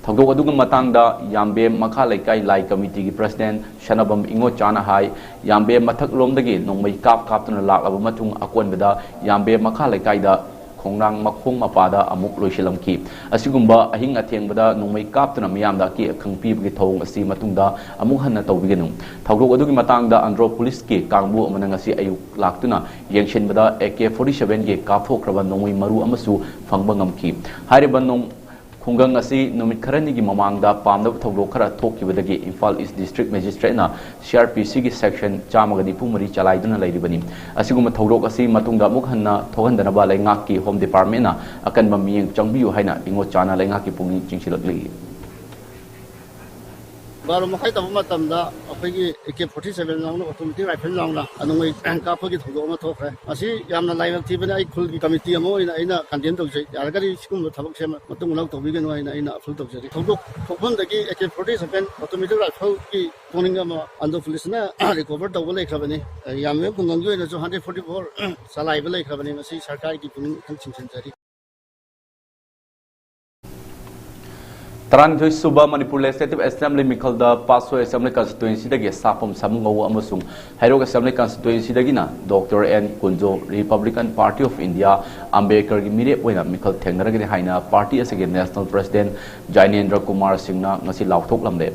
ꯊꯧꯗꯣꯛ ꯑꯗꯨꯒꯤ ꯃꯇꯥꯡꯗ ꯌꯥꯝꯕꯦꯝ ꯃꯈꯥ ꯂꯩꯀꯥꯏ ꯂꯥꯏ committee ꯒꯤ president ꯁꯅꯥꯕꯝ ꯏꯉꯣꯆꯥꯅ ꯍꯥꯏ, ꯌꯥꯝꯕꯦꯝ ꯃꯊꯛꯂꯣꯝꯗꯒꯤ ꯅꯣꯡꯃꯩ ꯀꯥꯞ ꯀꯥꯞꯇꯨꯅ ꯂꯥꯛꯂꯕ ꯃꯇꯨꯡ ꯑꯀꯣꯟꯕꯗ ꯌꯥꯝꯕꯦꯝ ꯃꯈꯥ ꯂꯩꯀꯥꯏꯗ ꯈꯣꯡꯅꯥꯡ ꯃꯈꯣꯡ ꯃꯄꯥꯗ ꯑꯃꯨꯛ ꯂꯣꯏꯁꯤꯜꯂꯝꯈꯤ꯫ ꯑꯁꯤꯒꯨꯝꯕ ꯑꯍꯤꯡ ꯑꯊꯦꯡꯕꯗ ꯅꯣꯡꯃꯩ ꯀꯥꯞꯇꯨꯅ ꯃꯤꯌꯥꯝꯗ ꯑꯀꯤ ꯑꯈꯪ ꯄꯤꯕꯒꯤ ꯊꯧꯑꯣꯡ ꯑꯁꯤ ꯃꯇꯨꯡꯗ ꯑꯃꯨꯛ ꯍꯟꯅ ꯇꯧꯕꯤꯒꯅꯨ꯫ ꯊꯧꯗꯣꯛ ꯑꯗꯨꯒꯤ ꯃꯇꯥꯡꯗ ꯑꯟꯗ꯭ꯔꯣ ꯄꯨꯂꯤꯁꯀꯤ ꯀꯥꯡꯕꯨ ꯑꯃꯅ ꯉꯁꯤ ꯑꯌꯨꯛ ꯂꯥꯛꯇꯨꯅ ꯌꯦꯡꯁꯤꯟꯕꯗ ꯑꯦ ꯀꯦ ꯐꯣꯔꯇꯤ ꯁꯚꯦꯟꯒꯤ ꯀꯥꯞꯊꯣꯛꯈ꯭ꯔꯕ ꯅꯣꯡꯃꯩ ꯃꯔꯨ ꯑꯃꯁꯨ ꯐꯪꯕ ꯉꯝꯈꯤ꯫ ꯍꯥꯏꯔꯤꯕ ꯅꯣꯡ-, ꯈꯨꯡꯒꯪ ꯑꯁꯤ ꯅꯨꯃꯤꯠ ꯈꯔꯅꯤꯒꯤ ꯃꯃꯥꯡꯗ ꯄꯥꯝꯗꯕ ꯊꯧꯗꯣꯛ ꯈꯔ ꯊꯣꯛꯈꯤꯕꯗꯒꯤ ꯏꯝꯐꯥꯜ ꯏꯁ ꯗꯤꯁꯇ꯭ꯔꯤꯛ ꯃꯦꯖꯤꯁꯇ꯭ꯔꯦꯠꯅ ꯁꯤ ꯑꯥꯔ ꯄꯤ ꯁꯤꯒꯤ ꯁꯦꯛꯁꯟ ꯆꯥꯝꯃꯒ ꯅꯤꯐꯨ ꯃꯔꯤ ꯆꯂꯥꯏꯗꯨꯅ ꯂꯩꯔꯤꯕꯅꯤ꯫ ꯑꯁꯤꯒꯨꯝꯕ ꯊꯧꯗꯣꯛ ꯑꯁꯤ ꯃꯇꯨꯡꯗ ꯑꯃꯨꯛ ꯍꯟꯅ ꯊꯣꯛꯍꯟꯗꯅꯕ ꯂꯩꯉꯥꯛꯀꯤ ꯍꯣꯝ ꯗꯤꯄꯥꯔꯠꯃꯦꯟꯅ ꯑꯀꯟꯕ ꯃꯤꯠꯌꯦꯡ ꯆꯪꯕꯤꯌꯨ ꯍꯥꯏꯅ ꯏꯉꯣꯆꯥꯅ ꯂꯩꯉꯥꯛꯀꯤ ꯄꯨꯛꯅꯤꯡ ꯆꯤꯡꯁꯤꯜꯂꯛꯂꯤ꯫ ꯕꯥꯔꯣ ꯃꯈꯥꯏ ꯇꯥꯕ ꯃꯇꯝꯗ ꯑꯩꯈꯣꯏꯒꯤ ꯑꯦ ꯀꯦ ꯐꯣꯔꯇꯤ ꯁꯚꯦꯟ ꯌꯥꯎꯅ ꯑꯣꯇꯣꯃꯦꯇꯤꯛ ꯔꯥꯏꯐꯜ ꯌꯥꯎꯅ ꯅꯣꯡꯃꯩ ꯀꯥꯞꯄꯒꯤ ꯊꯧꯗꯣꯛ ꯑꯃ ꯊꯣꯛꯈ꯭ꯔꯦ꯫ ꯃꯁꯤ ꯌꯥꯝꯅ ꯂꯥꯏꯕꯛ ꯊꯤꯕꯅꯤ꯫ ꯑꯩ ꯈꯨꯜꯒꯤ ꯀꯃꯤꯇꯤ ꯑꯃ ꯑꯣꯏꯅ ꯑꯩꯅ ꯀꯟꯗꯦꯝ ꯇꯧꯖꯩ꯫ ꯌꯥꯔꯒꯗꯤ ꯁꯤꯒꯨꯝꯕ ꯊꯕꯛꯁꯦ ꯃꯇꯨꯡ ꯃꯅꯥꯎ ꯇꯧꯕꯤꯒꯅꯨ ꯍꯥꯏꯅ ꯑꯩꯅ ꯑꯄꯤꯜ ꯇꯧꯖꯔꯤ꯫ ꯊꯧꯗꯣꯛ ꯊꯣꯛꯐꯝꯗꯒꯤ A K forty seven automatic ꯔꯥꯏꯐꯜꯒꯤ ꯄꯣꯅꯤꯡ ꯑꯃ ꯑꯟꯗ꯭ꯔꯣ ꯄꯨꯂꯤꯁꯅ ꯔꯤꯀꯣꯚꯔ ꯇꯧꯕ ꯂꯩꯈ꯭ꯔꯕꯅꯤ꯫ ꯌꯥꯝꯕꯦꯝ ꯈꯨꯡꯒꯪꯒꯤ ꯑꯣꯏꯅꯁꯨ ꯍꯟꯗ꯭ꯔꯦꯠ ꯐꯣꯔꯇꯤ ꯐꯣꯔ ꯆꯂꯥꯏꯕ ꯂꯩꯈ꯭ꯔꯕꯅꯤ꯫ ꯃꯁꯤ ꯁꯔꯀꯥꯔꯒꯤ ꯄꯨꯛꯅꯤꯡ ꯏꯊꯪ ꯆꯤꯡꯁꯤꯟꯖꯔꯤ꯫ ꯇꯔꯥꯅꯤꯊꯣꯏ ꯁꯨꯕ ꯃꯅꯤꯄꯨꯔ ꯂꯦꯖꯤꯁꯂꯦꯇꯤꯚ ꯑꯦꯁꯦꯝꯕ꯭ꯂꯤ ꯃꯤꯈꯜꯗ ꯄꯥꯠꯁꯣꯏ ꯑꯦꯁꯦꯝꯕ꯭ꯂꯤ ꯀꯟꯁꯇꯤꯇ꯭ꯋꯦꯟꯁꯤꯗꯒꯤ ꯁꯥꯄꯝ ꯁꯥꯃꯨꯉꯧ ꯑꯃꯁꯨꯡ ꯍꯩꯔꯣꯛ ꯑꯦꯁꯦꯝꯕ꯭ꯂꯤ ꯀꯟꯁꯇꯤꯇ꯭ꯋꯦꯟꯁꯤꯗꯒꯤꯅ doctor N Kunjo, republican party of India, ꯑꯝꯕꯦꯗꯀꯔꯒꯤ ꯃꯤꯔꯦꯞ ꯑꯣꯏꯅ ꯃꯤꯈꯜ ꯊꯦꯡꯅꯔꯒꯅꯤ ꯍꯥꯏꯅ ꯄꯥꯔꯇꯤ ꯑꯁꯤꯒꯤ ꯅꯦꯁꯅꯦꯜ ꯄ꯭ꯔꯁꯤꯗꯦꯟꯠ ꯖꯥꯏꯅꯦꯟꯗ꯭ꯔ ꯀꯨꯃꯥꯔ ꯁꯤꯡꯅ ꯉꯁꯤ ꯂꯥꯎꯊꯣꯛꯂꯝꯂꯦ꯫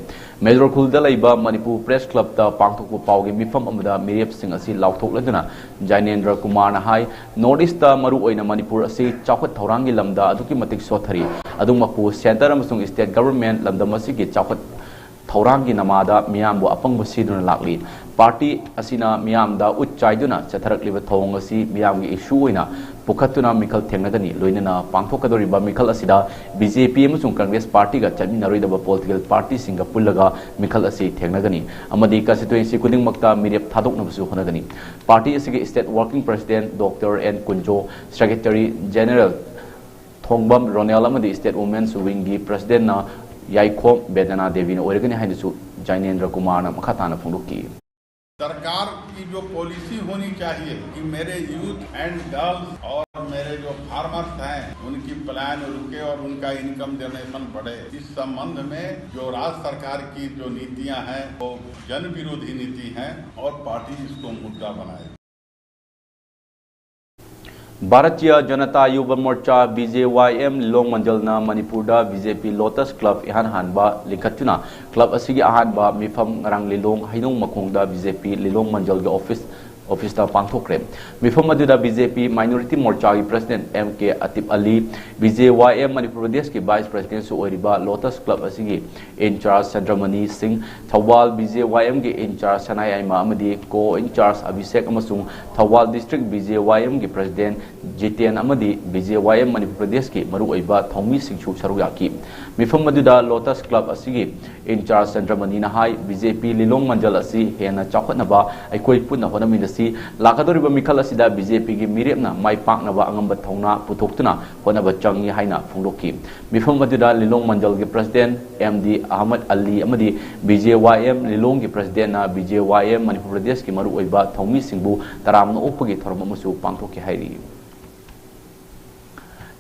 ꯃꯦꯖꯣꯔ ꯈꯨꯜꯗ ꯂꯩꯕ ꯃꯅꯤꯄꯨꯔ ꯄ꯭ꯔꯦꯁ ꯀ꯭ꯂꯕꯇ ꯄꯥꯡꯊꯣꯛꯄ ꯄꯥꯎꯒꯤ ꯃꯤꯐꯝ ꯑꯃꯗ ꯃꯤꯔꯦꯞꯁꯤꯡ ꯑꯁꯤ ꯂꯥꯎꯊꯣꯛꯂꯗꯨꯅ ꯖꯥꯏꯅꯦꯟꯗ꯭ꯔ ꯀꯨꯃꯥꯔꯅ ꯍꯥꯏ, ꯅꯣꯔꯠ ꯏꯁꯇ ꯃꯔꯨꯑꯣꯏꯅ ꯃꯅꯤꯄꯨꯔ ꯑꯁꯤ ꯆꯥꯎꯈꯠ ꯊꯧꯔꯥꯡꯒꯤ ꯂꯝꯗ ꯑꯗꯨꯛꯀꯤ ꯃꯇꯤꯛ ꯁꯣꯠꯊꯔꯤ꯫ ꯑꯗꯨꯃꯛꯄꯨ ꯁꯦꯟꯇꯔ ꯑꯃꯁꯨꯡ ꯁ꯭ꯇꯦꯠ ꯒꯚꯔꯟꯃꯦꯟꯠ ꯂꯝꯗꯝ ꯑꯁꯤꯒꯤ ꯆꯥꯎꯈꯠ ꯊꯧꯔꯥꯡꯒꯤ ꯅꯃꯥꯗ ꯃꯤꯌꯥꯝꯕꯨ ꯑꯄꯪꯕ ꯁꯤꯗꯨꯅ ꯂꯥꯛꯂꯤ꯫ ꯄꯥꯔꯇꯤ ꯑꯁꯤꯅ ꯃꯤꯌꯥꯝꯗ ꯎꯠ ꯆꯥꯏꯗꯨꯅ ꯆꯠꯊꯔꯛꯂꯤꯕ ꯊꯧꯑꯣꯡ ꯑꯁꯤ ꯃꯤꯌꯥꯝꯒꯤ ꯏꯁꯨ ꯑꯣꯏꯅ ꯄꯨꯈꯠꯇꯨꯅ ꯃꯤꯈꯜ ꯊꯦꯡꯅꯒꯅꯤ꯫ ꯂꯣꯏꯅꯅ ꯄꯥꯡꯊꯣꯛꯀꯗꯧꯔꯤꯕ ꯃꯤꯈꯜ ꯑꯁꯤꯗ ꯕꯤ ꯖꯦ ꯄꯤ ꯑꯃꯁꯨꯡ ꯀꯪꯒ꯭ꯔꯦꯁ ꯄꯥꯔꯇꯤꯒ ꯆꯠꯃꯤꯟꯅꯔꯣꯏꯗꯕ ꯄꯣꯂꯤꯇꯤꯀꯦꯜ ꯄꯥꯔꯇꯤꯁꯤꯡꯒ ꯄꯨꯜꯂꯒ ꯃꯤꯈꯜ ꯑꯁꯤ ꯊꯦꯡꯅꯒꯅꯤ ꯑꯃꯗꯤ ꯀꯟꯁꯇꯤꯇ꯭ꯋꯦꯟꯁꯤ ꯈꯨꯗꯤꯡꯃꯛꯇ ꯃꯤꯔꯦꯞ ꯊꯥꯗꯣꯛꯅꯕꯁꯨ ꯍꯣꯠꯅꯒꯅꯤ꯫ ꯄꯥꯔꯇꯤ ꯑꯁꯤꯒꯤ state working president doctor N Kunjo, secretary general Thongbam Ronel ꯑꯃꯗꯤ ꯁ꯭ꯇꯦꯠ ꯋꯨꯃꯦꯟꯁ ꯋꯤꯡꯒꯤ ꯄ꯭ꯔꯁꯤꯗꯦꯟꯠꯅ ꯌꯥꯏꯈꯣꯝ ꯕꯦꯗꯅꯥ ꯗꯦꯕꯤꯅ ꯑꯣꯏꯔꯒꯅꯤ ꯍꯥꯏꯅꯁꯨ ꯖꯥꯏꯅꯦꯟꯗ꯭ꯔ ꯀꯨꯃꯥꯔꯅ ꯃꯈꯥ ꯇꯥꯅ ꯐꯣꯡꯗꯣꯛꯈꯤ꯫ सरकार की जो पॉलिसी होनी चाहिए कि मेरे यूथ एंड गर्ल्स और मेरे जो फार्मर्स हैं, उनकी प्लान रुके और उनका इनकम जनरेशन बढ़े, इस संबंध में जो राज्य सरकार की जो नीतियां हैं, वो जन विरोधी नीति हैं और पार्टी इसको मुद्दा बनाएगी। ꯚꯥꯔꯇꯤꯌ ꯖꯅꯇꯥ ꯌꯨꯚ ꯃꯣꯔꯆꯥ, ꯕꯤ ꯖꯦ ꯋꯥꯏ ꯑꯦꯝ, ꯂꯤꯂꯣꯡ ꯃꯟꯗꯜꯅ ꯃꯅꯤꯄꯨꯔꯗ ꯕꯤ ꯖꯦ ꯄꯤ ꯂꯣꯇꯁ ꯀ꯭ꯂꯕ ꯏꯍꯥꯟ ꯍꯥꯟꯕ ꯂꯤꯡꯈꯠꯇꯨꯅ, ꯀ꯭ꯂꯕ ꯑꯁꯤꯒꯤ ꯑꯍꯥꯟꯕ ꯃꯤꯐꯝ ꯉꯔꯥꯡ ꯂꯤꯂꯣꯡ ꯍꯩꯅꯧ ꯃꯈꯣꯡꯗ ꯕꯤ ꯖꯦ ꯄꯤ ꯂꯤꯂꯣꯡ ꯃꯟꯗꯜꯒꯤ ꯑꯣꯐꯤꯁ, ꯑꯣꯐꯤꯁꯇ ꯄꯥꯡꯊꯣꯛꯈ꯭ꯔꯦ꯫ ꯃꯤꯐꯝ ꯑꯗꯨꯗ ꯕꯤ ꯖꯦ ꯄꯤ ꯃꯥꯏꯅꯣꯔꯤꯇꯤ ꯃꯣꯔꯆꯥꯒꯤ ꯄ꯭ꯔꯁꯤꯗꯦꯟꯠ ꯑꯦꯝ ꯀꯦ ꯑꯇꯤꯞ ꯑꯂꯤ, ꯕꯤ ꯖꯦ ꯋꯥꯏ ꯑꯦꯝ ꯃꯅꯤꯄꯨꯔ ꯄ꯭ꯔꯗꯦꯁꯀꯤ ꯚꯥꯏꯁ ꯄ꯭ꯔꯁꯤꯗꯦꯟꯠꯁꯨ ꯑꯣꯏꯔꯤꯕ ꯂꯣꯇꯁ ꯀ꯭ꯂꯕ ꯑꯁꯤꯒꯤ ꯏꯟꯆꯥꯔꯖ ꯆꯟꯗ꯭ꯔꯃꯅꯤ ꯁꯤꯡ, ꯊꯧꯕꯥꯜ ꯕꯤ ꯖꯦ ꯋꯥꯏ ꯑꯦꯝꯒꯤ ꯏꯟꯆꯥꯔꯖ ꯁꯅꯥꯌꯥꯏꯃ ꯑꯃꯗꯤ ꯀꯣ ꯏꯟꯆꯥꯔꯖ ꯑꯚꯤꯁꯦꯛ ꯑꯃꯁꯨꯡ ꯊꯧꯕꯥꯜ ꯗꯤꯁꯇ꯭ꯔꯤꯛ ꯕꯤ ꯖꯦ ꯋꯥꯏ ꯑꯦꯝꯒꯤ ꯄ꯭ꯔꯁꯤꯗꯦꯟꯠ ꯖꯤꯇꯦꯟ ꯑꯃꯗꯤ ꯕꯤ ꯖꯦ ꯋꯥꯏ ꯑꯦꯝ ꯃꯅꯤꯄꯨꯔ ꯄ꯭ꯔꯗꯦꯁꯀꯤ ꯃꯔꯨꯑꯣꯏꯕ ꯊꯧꯃꯤꯁꯤꯡꯁꯨ ꯁꯔꯨꯛ ꯌꯥꯈꯤ꯫ ꯃꯤꯐꯝ ꯑꯗꯨꯗ ꯂꯣꯇꯁ ꯀ꯭ꯂꯕ ꯑꯁꯤꯒꯤ ꯏꯟꯆꯥꯔꯖ ꯆꯟꯗ꯭ꯔꯃꯅꯤꯅ ꯍꯥꯏ, ꯕꯤ ꯖꯦ ꯄꯤ ꯂꯤꯂꯣꯡ ꯃꯟꯗꯜ ꯑꯁꯤ ꯍꯦꯟꯅ ꯆꯥꯎꯈꯠꯅꯕ ꯑꯩꯈꯣꯏ ꯄꯨꯟꯅ ꯍꯣꯠꯅꯃꯤꯟꯅꯁꯤ꯫ ꯂꯥꯛꯀꯗꯧꯔꯤꯕ ꯃꯤꯈꯜ ꯑꯁꯤꯗ ꯕꯤ ꯖꯦ ꯄꯤꯒꯤ ꯃꯤꯔꯦꯞꯅ ꯃꯥꯏ ꯄꯥꯛꯅꯕ ꯑꯉꯝꯕ ꯊꯧꯅꯥ ꯄꯨꯊꯣꯛꯇꯨꯅ ꯍꯣꯠꯅꯕ ꯆꯪꯏ ꯍꯥꯏꯅ ꯐꯣꯡꯗꯣꯛꯈꯤ꯫ ꯃꯤꯐꯝ ꯑꯗꯨꯗ ꯂꯤꯂꯣꯡ ꯃꯟꯗꯜꯒꯤ ꯄ꯭ꯔꯁꯤꯗꯦꯟꯠ ꯑꯦꯝ ꯗꯤ ꯑꯍꯃꯗ ꯑꯂꯤ ꯑꯃꯗꯤ ꯕꯤ ꯖꯦ ꯋꯥꯏ ꯑꯦꯝ ꯂꯤꯂꯣꯡꯒꯤ ꯄ꯭ꯔꯁꯤꯗꯦꯟꯠꯅ ꯕꯤ ꯖꯦ ꯋꯥꯏ ꯑꯦꯝ ꯃꯅꯤꯄꯨꯔ ꯄ꯭ꯔꯗꯦꯁꯀꯤ ꯃꯔꯨꯑꯣꯏꯕ ꯊꯧꯃꯤꯁꯤꯡꯕꯨ ꯇꯔꯥꯝꯅ ꯑꯣꯛꯄꯒꯤ ꯊꯧꯔꯝ ꯑꯃꯁꯨ ꯄꯥꯡꯊꯣꯛꯈꯤ ꯍꯥꯏꯔꯤ꯫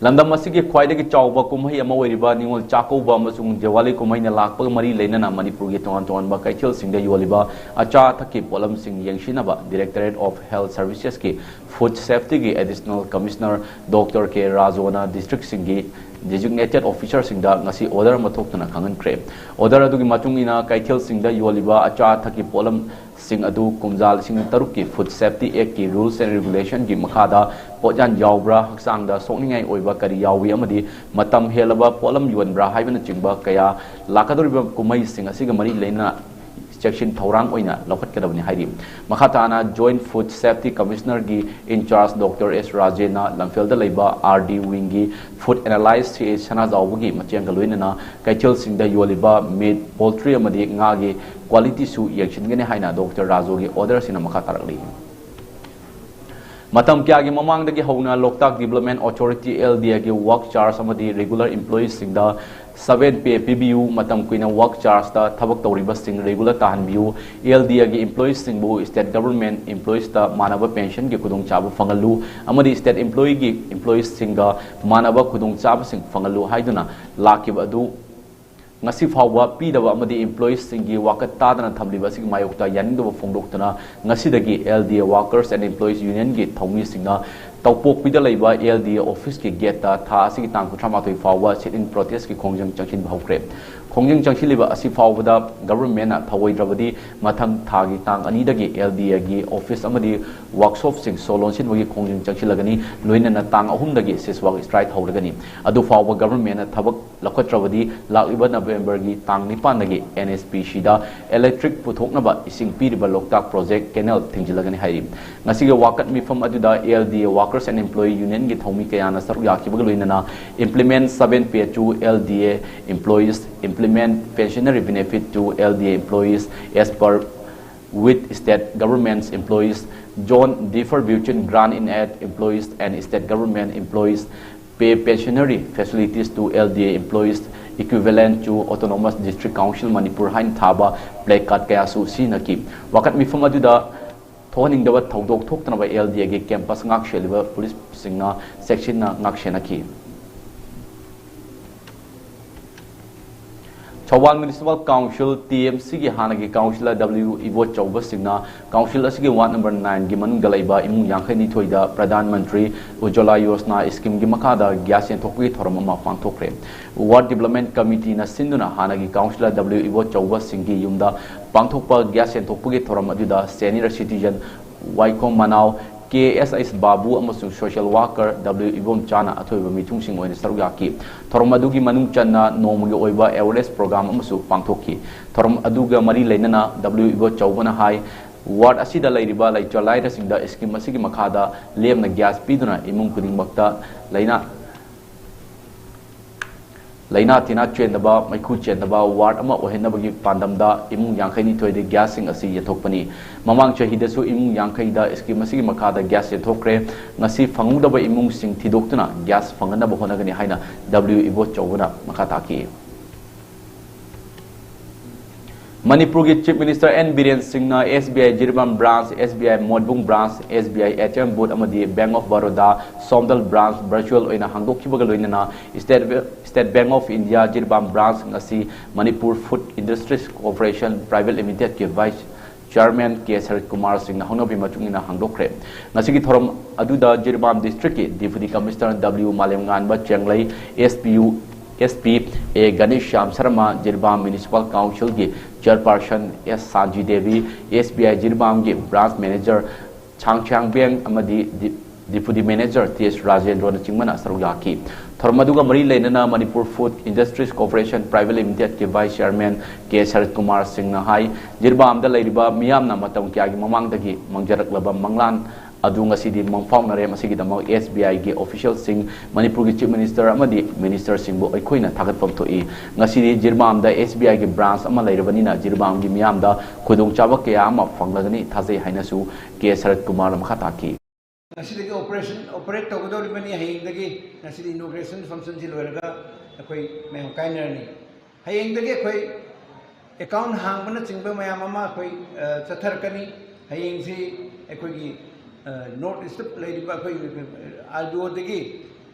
ꯂꯝꯗꯝ ꯑꯁꯤꯒꯤ ꯈ꯭ꯋꯥꯏꯗꯒꯤ ꯆꯥꯎꯕ ꯀꯨꯝꯍꯩ ꯑꯃ ꯑꯣꯏꯔꯤꯕ ꯅꯤꯉꯣꯜ ꯆꯥꯛꯀꯧꯕ ꯑꯃꯁꯨꯡ ꯗꯤꯋꯥꯂꯤ ꯀꯨꯝꯍꯩꯅ ꯂꯥꯛꯄꯒ ꯃꯔꯤ ꯂꯩꯅꯅ ꯃꯅꯤꯄꯨꯔꯒꯤ ꯇꯣꯉꯥꯟ ꯇꯣꯉꯥꯟꯕ ꯀꯩꯊꯦꯜꯁꯤꯡꯗ ꯌꯣꯜꯂꯤꯕ ꯑꯆꯥ ꯑꯊꯛꯀꯤ ꯄꯣꯠꯂꯝꯁꯤꯡ ꯌꯦꯡꯁꯤꯟꯅꯕ Directorate of Health Servicesꯀꯤ Food Safetyꯒꯤ Additional Commissioner ꯗꯣꯛꯇꯔ ꯀꯦ ꯔꯥꯖꯨꯅ ꯗꯤꯁꯇ꯭ꯔꯤꯛꯁꯤꯡꯒꯤ designated officerꯁꯤꯡꯗ ꯉꯁꯤ order ꯑꯃ ꯊꯣꯛꯇꯨꯅ ꯈꯪꯍꯟꯈ꯭ꯔꯦ꯫ Order ꯑꯗꯨꯒꯤ ꯃꯇꯨꯡ ꯏꯟꯅ ꯀꯩꯊꯦꯜꯁꯤꯡꯗ ꯌꯣꯜꯂꯤꯕ ꯑꯆꯥ ꯑꯊꯛꯀꯤ ꯄꯣꯠꯂꯝꯁꯤꯡ ꯑꯗꯨ ꯀꯨꯝꯖꯥ ꯂꯤꯁꯤꯡ ꯇꯔꯨꯛꯀꯤ Food Safety Actꯀꯤ Rules and Regulationꯒꯤ ꯃꯈꯥꯗ ꯄꯣꯠꯌꯥꯟ ꯌꯥꯎꯕ꯭ꯔꯥ, ꯍꯛꯆꯥꯡꯗ ꯁꯣꯛꯅꯤꯡꯉꯥꯏ ꯑꯣꯏꯕ ꯀꯔꯤ ꯌꯥꯎꯏ ꯑꯃꯗꯤ ꯃꯇꯝ ꯍꯦꯜꯂꯕ ꯄꯣꯠꯂꯝ ꯌꯣꯟꯕ꯭ꯔꯥ ꯍꯥꯏꯕꯅꯆꯤꯡꯕ ꯀꯌꯥ ꯂꯥꯛꯀꯗꯧꯔꯤꯕ ꯀꯨꯝꯍꯩꯁꯤꯡ ꯑꯁꯤꯒ ꯃꯔꯤ ꯂꯩꯅꯅ ꯆꯦꯛꯁꯤꯟ ꯊꯧꯔꯥꯡ ꯑꯣꯏꯅ ꯂꯧꯈꯠꯀꯗꯕꯅꯤ ꯍꯥꯏꯔꯤ꯫ ꯃꯈꯥ ꯇꯥꯅ Joint Food Safety Commissionerꯒꯤ in charge ꯗꯣꯛꯇꯔ ꯑꯦꯁ ꯔꯥꯖꯦꯟꯅ ꯂꯝꯐꯦꯜꯗ ꯂꯩꯕ R D wingꯒꯤ food analyst ꯁꯤ ꯑꯦ ꯁꯅꯥꯖꯥꯎꯕꯒꯤ ꯃꯇꯦꯡꯒ ꯂꯣꯏꯅꯅ ꯀꯩꯊꯦꯜꯁꯤꯡꯗ ꯌꯣꯜꯂꯤꯕ meat, poultry ꯑꯃꯗꯤ ꯉꯥꯒꯤ qualityꯁꯨ ꯌꯦꯡꯁꯤꯟꯒꯅꯤ ꯍꯥꯏꯅ ꯗꯣꯛꯇꯔ ꯔꯥꯖꯨꯒꯤ orderꯁꯤꯅ ꯃꯈꯥ ꯇꯥꯔꯛꯂꯤ꯫ ꯃꯇꯝ ꯀꯌꯥꯒꯤ ꯃꯃꯥꯡꯗꯒꯤ ꯍꯧꯅ ꯂꯣꯛꯇꯥꯛ Development Authority, L D Aꯒꯤ work charge ꯑꯃꯗꯤ regular employeesꯁꯤꯡꯗ seven pay ꯄꯤꯕꯤꯌꯨ, ꯃꯇꯝ ꯀꯨꯏꯅ work chargeꯇ ꯊꯕꯛ ꯇꯧꯔꯤꯕꯁꯤꯡ regular ꯇꯥꯍꯟꯕꯤꯌꯨ, L D Aꯒꯤ employeesꯁꯤꯡꯕꯨ state government employeesꯇ ꯃꯥꯟꯅꯕ pensionꯒꯤ ꯈꯨꯗꯣꯡꯆꯥꯕ ꯐꯪꯍꯜꯂꯨ ꯑꯃꯗꯤ state employeeꯒꯤ employeesꯁꯤꯡꯒ ꯃꯥꯟꯅꯕ ꯈꯨꯗꯣꯡꯆꯥꯕꯁꯤꯡ ꯐꯪꯍꯜꯂꯨ ꯍꯥꯏꯗꯨꯅ ꯂꯥꯛꯈꯤꯕ ꯑꯗꯨ ꯉꯁꯤ ꯐꯥꯎꯕ ꯄꯤꯗꯕ ꯑꯃꯗꯤ employees ꯁꯤꯡꯒꯤ ꯋꯥꯀꯠ ꯇꯥꯗꯅ ꯊꯝꯂꯤꯕ ꯑꯁꯤꯒꯤ ꯃꯥꯌꯣꯛꯇ ꯌꯥꯅꯤꯡꯗꯕ ꯐꯣꯡꯗꯣꯛꯇꯨꯅ ꯉꯁꯤꯗꯒꯤ L D A Workers and Employees Union ꯒꯤ ꯊꯧꯃꯤꯁꯤꯡꯅ ꯇꯧꯄꯣꯛꯄꯤꯗ ꯂꯩꯕ L D A office ꯀꯤ gate ꯇ ꯊꯥ ꯑꯁꯤꯒꯤ ꯇꯥꯡ ꯀꯨꯟꯊ꯭ꯔꯥ ꯃꯥꯊꯣꯏ ꯐꯥꯎꯕ sit-in protest ꯀꯤ ꯈꯣꯡꯖꯪ ꯆꯪꯁꯤꯟꯕ ꯍꯧꯈ꯭ꯔꯦ꯫ ꯈꯣꯡꯖꯪ ꯆꯪꯁꯤꯜꯂꯤꯕ ꯑꯁꯤ ꯐꯥꯎꯕꯗ government ꯅ ꯊꯧꯑꯣꯏꯗ꯭ꯔꯕꯗꯤ ꯃꯊꯪ ꯊꯥꯒꯤ ꯇꯥꯡ ꯑꯅꯤꯗꯒꯤ L D A ꯒꯤ office ꯑꯃꯗꯤ workshop ꯁꯤꯡ ꯁꯣ ꯂꯣꯟꯁꯤꯟꯕꯒꯤ ꯈꯣꯡꯖꯪ ꯆꯪꯁꯤꯜꯂꯒꯅꯤ꯫ ꯂꯣꯏꯅꯅ ꯇꯥꯡ ꯑꯍꯨꯝꯗꯒꯤ cease work strike ꯍꯧꯔꯒꯅꯤ꯫ ꯑꯗꯨ ꯐꯥꯎꯕ government ꯅ ꯊꯕꯛ ꯂꯧꯈꯠꯇ꯭ꯔꯕꯗꯤ ꯂꯥꯛꯂꯤꯕ November ꯒꯤ ꯇꯥꯡ ꯅꯤꯄꯥꯟꯗꯒꯤ N H P C ꯗ electric ꯄꯨꯊꯣꯛꯅꯕ ꯏꯁꯤꯡ ꯄꯤꯔꯤꯕ ꯂꯣꯛꯇꯥꯛ project canal ꯊꯤꯡꯖꯤꯜꯂꯒꯅꯤ ꯍꯥꯏꯔꯤ꯫ ꯉꯁꯤꯒꯤ ꯋꯥꯀꯠ ꯃꯤꯐꯝ ꯑꯗꯨꯗ L D A Workers and Employee Union ꯒꯤ ꯊꯧꯃꯤ ꯀꯌꯥꯅ ꯁꯔꯨꯛ ꯌꯥꯈꯤꯕꯒ ꯂꯣꯏꯅꯅ implement seven pay to L D A employees, implement pensionary benefit to L D A employees as per with state government's employees, zone distribution grant in aid employees and state government employees, pay pensionary facilities to L D A employees equivalent to Autonomous District Council Manipur ꯍꯥꯏꯅ ꯊꯥꯕ placard ꯀꯌꯥꯁꯨ ꯁꯤꯖꯤꯟꯅꯈꯤ꯫ ꯋꯥꯀꯠ ꯃꯤꯐꯝ ꯑꯗꯨꯗ ꯊꯣꯛꯍꯟꯅꯤꯡꯗꯕ ꯊꯧꯗꯣꯛ ꯊꯣꯛꯇꯅꯕ L D A ꯒꯤ campus ꯉꯥꯛ ꯁꯦꯜꯂꯤꯕ police ꯁꯤꯡꯅ ꯆꯦꯛꯁꯤꯟꯅ ꯉꯥꯛ ꯁꯦꯟꯅꯈꯤ꯫ Thoubal Municipal Council, T M C ꯒꯤ ꯍꯥꯟꯅꯒꯤ councillor W ꯏꯕꯣꯆꯧꯕꯁꯤꯡꯅ council ꯑꯁꯤꯒꯤ ward number nine ꯒꯤ ꯃꯅꯨꯡꯗ ꯂꯩꯕ ꯏꯃꯨꯡ ꯌꯥꯡꯈꯩ ꯅꯤꯊꯣꯏꯗ Pradhan Mantri Ujjwala Yojana scheme ꯒꯤ ꯃꯈꯥꯗ gas ꯌꯦꯟꯊꯣꯛꯄꯒꯤ ꯊꯧꯔꯝ ꯑꯃ ꯄꯥꯡꯊꯣꯛꯈ꯭ꯔꯦ꯫ Ward Development Committee ꯅ ꯁꯤꯟꯗꯨꯅ ꯍꯥꯟꯅꯒꯤ councillor W ꯏꯕꯣꯆꯧꯕꯁꯤꯡꯒꯤ ꯌꯨꯝꯗ ꯄꯥꯡꯊꯣꯛꯄ gas ꯌꯦꯟꯊꯣꯛꯄꯒꯤ ꯊꯧꯔꯝ ꯑꯗꯨꯗ senior citizen ꯋꯥꯏꯈꯣꯝ ꯃꯅꯥꯎ, K S S ꯕꯥꯕꯨ ꯑꯃꯁꯨꯡ social worker W ꯏꯕꯣꯝꯆꯥꯅ ꯑꯊꯣꯏꯕ ꯃꯤꯊꯨꯡꯁꯤꯡ ꯑꯣꯏꯅ ꯁꯔꯨꯛ ꯌꯥꯈꯤ꯫ ꯊꯧꯔꯝ ꯑꯗꯨꯒꯤ ꯃꯅꯨꯡ ꯆꯟꯅ ꯅꯣꯡꯃꯒꯤ ꯑꯣꯏꯕ awareness program ꯑꯃꯁꯨ ꯄꯥꯡꯊꯣꯛꯈꯤ꯫ ꯊꯧꯔꯝ ꯑꯗꯨꯒ ꯃꯔꯤ ꯂꯩꯅꯅ W ꯏꯕꯣꯆꯧꯕꯅ ꯍꯥꯏ, ward ꯑꯁꯤꯗ ꯂꯩꯔꯤꯕ ꯂꯩꯇ ꯂꯥꯏꯔꯁꯤꯡꯗ scheme ꯑꯁꯤꯒꯤ ꯃꯈꯥꯗ ꯂꯦꯝꯅ gas ꯄꯤꯗꯨꯅ ꯏꯃꯨꯡ ꯈꯨꯗꯤꯡꯃꯛꯇ ꯂꯩꯅ ꯂꯥꯏꯅꯥ ꯇꯤꯟꯅꯥ ꯆꯦꯟꯗꯕ, ꯃꯩꯈꯨ ꯆꯦꯟꯗꯕ ward ꯑꯃ ꯑꯣꯏꯍꯟꯅꯕꯒꯤ ꯄꯥꯟꯗꯝꯗ ꯏꯃꯨꯡ ꯌꯥꯡꯈꯩ ꯅꯤꯊꯣꯏꯗ gas ꯁꯤꯡ ꯑꯁꯤ ꯌꯦꯟꯊꯣꯛꯄꯅꯤ꯫ ꯃꯃꯥꯡ ꯆꯍꯤꯗꯁꯨ ꯏꯃꯨꯡ ꯌꯥꯡꯈꯩꯗ scheme ꯑꯁꯤꯒꯤ ꯃꯈꯥꯗ gas ꯌꯦꯟꯊꯣꯛꯈ꯭ꯔꯦ꯫ ꯉꯁꯤ ꯐꯪꯍꯧꯗꯕ ꯏꯃꯨꯡꯁꯤꯡ ꯊꯤꯗꯣꯛꯇꯨꯅ gas ꯐꯪꯍꯟꯅꯕ ꯍꯣꯠꯅꯒꯅꯤ ꯍꯥꯏꯅ W ꯏꯕꯣꯆꯧꯕꯅ ꯃꯈꯥ ꯇꯥꯈꯤ꯫ ꯃꯅꯤꯄꯨꯔꯒꯤ Chief Minister N ꯕꯤꯔꯦꯟ ꯁꯤꯡꯅ S B I Jiribam branch, S B I ꯃꯣꯠꯕꯨꯡ branch, S B I A T M booth ꯑꯃꯗꯤ Bank of Baroda Somdal branch virtual ꯑꯣꯏꯅ ꯍꯥꯡꯗꯣꯛꯈꯤꯕꯒ ꯂꯣꯏꯅꯅ State, State Bank of India Jiribam branch ꯉꯁꯤ Manipur Food Industries Corporation Private Limited ꯀꯤ Vice Chairman K ꯁꯔꯠ ꯀꯨꯃꯥꯔ ꯁꯤꯡꯅ ꯍꯧꯅꯕꯤ ꯃꯇꯨꯡ ꯏꯟꯅ ꯍꯥꯡꯗꯣꯛꯈ꯭ꯔꯦ꯫ ꯉꯁꯤꯒꯤ ꯊꯧꯔꯝ ꯑꯗꯨꯗ ꯖꯤꯔꯤꯕꯥꯝ district ꯀꯤ Deputy Commissioner W Malemnganba Chenglei, S P U, S P A Ganesh Shyam Sharma, Jiribam Municipal Council ꯒꯤ Chairperson S Sanji Devi, S B I ꯖꯤꯔꯤꯕꯥꯝꯒꯤ Branch Manager ꯁꯥꯡꯁ꯭ꯌꯥꯡ ꯕꯦꯡ ꯑꯃꯗꯤ ꯗꯤ-, Deputy Manager T S ꯔꯥꯖꯦꯟꯗ꯭ꯔꯣꯅꯆꯤꯡꯕꯅ ꯁꯔꯨꯛ ꯌꯥꯈꯤ꯫ ꯊꯧꯔꯝ ꯑꯗꯨꯒ ꯃꯔꯤ ꯂꯩꯅꯅ Manipur Food Industries Corporation Private Limited ꯀꯤ Vice Chairman K ꯁꯔꯠ ꯀꯨꯃꯥꯔ ꯁꯤꯡꯅ ꯍꯥꯏ, ꯖꯤꯔꯤꯕꯥꯝꯗ ꯂꯩꯔꯤꯕ ꯃꯤꯌꯥꯝꯅ ꯃꯇꯝ ꯀꯌꯥꯒꯤ ꯃꯃꯥꯡꯗꯒꯤ ꯃꯥꯡꯖꯔꯛꯂꯕ ꯃꯪꯂꯥꯟ ꯑꯗꯨ ꯉꯁꯤꯗꯤ ꯃꯪꯐꯥꯎꯅꯔꯦ꯫ ꯃꯁꯤꯒꯤꯗꯃꯛ S B I ꯒꯤ official ꯁꯤꯡ, ꯃꯅꯤꯄꯨꯔꯒꯤ Chief Minister ꯑꯃꯗꯤ Minister ꯁꯤꯡꯕꯨ ꯑꯩꯈꯣꯏꯅ ꯊꯥꯒꯠꯐꯝ ꯊꯣꯛꯏ꯫ ꯉꯁꯤꯗꯤ ꯖꯤꯔꯤꯕꯥꯝꯗ S B I ꯒꯤ branch ꯑꯃ ꯂꯩꯔꯕꯅꯤꯅ ꯖꯤꯔꯤꯕꯥꯝꯒꯤ ꯃꯤꯌꯥꯝꯗ ꯈꯨꯗꯣꯡꯆꯥꯕ ꯀꯌꯥ ꯑꯃ ꯐꯪꯂꯒꯅꯤ ꯊꯥꯖꯩ ꯍꯥꯏꯅꯁꯨ K ꯁꯔꯠ ꯀꯨꯃꯥꯔꯅ ꯃꯈꯥ ꯇꯥꯈꯤ꯫ ꯉꯁꯤꯗꯒꯤ operation operate ꯇꯧꯒꯗꯧꯔꯤꯕꯅꯤ꯫ ꯍꯌꯦꯡꯗꯒꯤ, ꯉꯁꯤꯗꯤ inauguration function ꯁꯤ ꯂꯣꯏꯔꯒ ꯑꯩꯈꯣꯏ ꯃꯌꯥꯝ ꯀꯥꯏꯅꯔꯅꯤ꯫ ꯍꯌꯦꯡꯗꯒꯤ ꯑꯩꯈꯣꯏ account ꯍꯥꯡꯕꯅꯆꯤꯡꯕ ꯃꯌꯥꯝ ꯑꯃ ꯑꯩꯈꯣꯏ, ꯑ, ꯆꯠꯊꯔꯛꯀꯅꯤ꯫ ꯍꯌꯦꯡꯁꯤ ꯑꯩꯈꯣꯏꯒꯤ, ꯑ, North East ꯇ ꯂꯩꯔꯤꯕ ꯑꯩꯈꯣꯏ, ꯑ, R D O ꯗꯒꯤ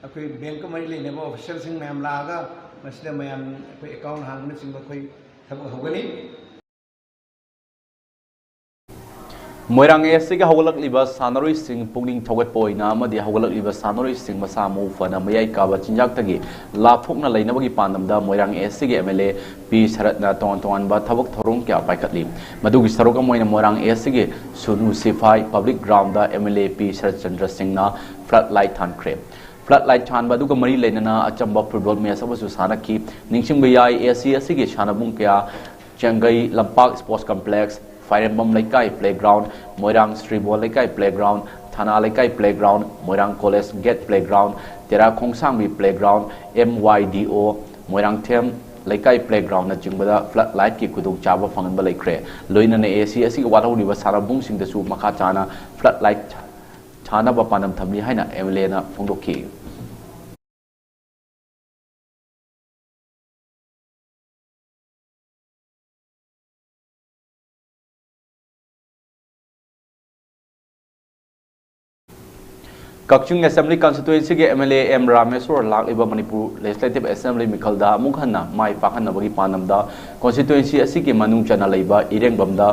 ꯑꯩꯈꯣꯏ bank ꯀ ꯃꯔꯤ ꯂꯩꯅꯕ official ꯁꯤꯡ ꯃꯌꯥꯝ ꯂꯥꯛꯑꯒ ꯃꯁꯤꯗ ꯃꯌꯥꯝ ꯑꯩꯈꯣꯏ account ꯍꯥꯡꯕꯅꯆꯤꯡꯕ ꯑꯩꯈꯣꯏ ꯊꯕꯛ ꯍꯧꯒꯅꯤ꯫ ꯃꯣꯏꯔꯥꯡ A S C ꯒꯤ ꯍꯧꯒꯠꯂꯛꯂꯤꯕ ꯁꯥꯟꯅꯔꯣꯏꯁꯤꯡ ꯄꯨꯛꯅꯤꯡ ꯊꯧꯒꯠꯄ ꯑꯣꯏꯅ ꯑꯃꯗꯤ ꯍꯧꯒꯠꯂꯛꯂꯤꯕ ꯁꯥꯟꯅꯔꯣꯏꯁꯤꯡ ꯃꯁꯥ ꯃꯎ ꯐꯅ ꯃꯌꯥꯏ ꯀꯥꯕ ꯆꯤꯟꯖꯥꯛꯇꯒꯤ ꯂꯥꯞꯊꯣꯛꯅ ꯂꯩꯅꯕꯒꯤ ꯄꯥꯟꯗꯝꯗ ꯃꯣꯏꯔꯥꯡ A S C ꯒꯤ M L A P ꯁꯔꯠꯅ ꯇꯣꯉꯥꯟ ꯇꯣꯉꯥꯟꯕ ꯊꯕꯛ ꯊꯧꯔꯝ ꯀꯌꯥ ꯄꯥꯏꯈꯠꯂꯤ꯫ ꯃꯗꯨꯒꯤ ꯁꯔꯨꯛ ꯑꯃ ꯑꯣꯏꯅ ꯃꯣꯏꯔꯥꯡ A S C ꯒꯤ ꯁꯨꯅꯨ ꯁꯤꯐꯥꯏ public ground the M L A P Saratchandra ꯁꯤꯡꯅ flag light ꯊꯥꯟꯈ꯭ꯔꯦ꯫ Flag light ꯊꯥꯟꯕ ꯑꯗꯨꯒ ꯃꯔꯤ ꯂꯩꯅꯅ ꯑꯆꯝꯕ football match ꯑꯃꯁꯨ ꯁꯥꯟꯅꯈꯤ꯫ ꯅꯤꯡꯁꯤꯡꯕ ꯌꯥꯏ, A S C ꯒꯤ ꯁꯥꯟꯅꯕꯨꯡ ꯀꯌꯥ ꯆꯦꯡꯒꯩ ꯂꯝꯄꯥꯛ Sports Complex, ꯐꯥꯏꯔꯦꯝꯕꯝ ꯂꯩꯀꯥꯏ playground, ꯃꯣꯏꯔꯥꯡ ꯁ꯭ꯔꯤꯕꯣ ꯂꯩꯀꯥꯏ playground, ꯊꯅꯥ ꯂꯩꯀꯥꯏ playground, ꯃꯣꯏꯔꯥꯡ college gate playground, ꯇꯦꯔꯥ ꯈꯣꯡꯁꯥꯡꯕꯤ playground, M Y D O, Moirangthem ꯂꯩꯀꯥꯏ playground ꯅꯆꯤꯡꯕꯗ flag light ꯀꯤ ꯈꯨꯗꯣꯡꯆꯥꯕ ꯐꯪꯍꯟꯕ ꯂꯩꯈ꯭ꯔꯦ꯫ ꯂꯣꯏꯅꯅ A C ꯑꯁꯤꯒꯤ ꯋꯥꯠꯍꯧꯔꯤꯕ ꯁꯥꯟꯅꯕꯨꯡꯁꯤꯡꯗꯁꯨ ꯃꯈꯥ ꯇꯥꯅ flag light ꯊꯥꯅꯕ ꯄꯥꯟꯗꯝ ꯊꯝꯂꯤ ꯍꯥꯏꯅ M L A ꯅ ꯐꯣꯡꯗꯣꯛꯈꯤ꯫ ꯀꯛꯆꯤꯡ Assembly Constituency ꯒꯤ M L A M Rameshwor ꯂꯥꯛꯂꯤꯕ ꯃꯅꯤꯄꯨꯔ Legislative Assembly ꯃꯤꯈꯜꯗ ꯑꯃꯨꯛ ꯍꯟꯅ ꯃꯥꯏ ꯄꯥꯛꯍꯟꯅꯕꯒꯤ ꯄꯥꯟꯗꯝꯗ constituency ꯑꯁꯤꯒꯤ ꯃꯅꯨꯡ ꯆꯟꯅ ꯂꯩꯕ ꯏꯔꯦꯡꯕꯝꯗ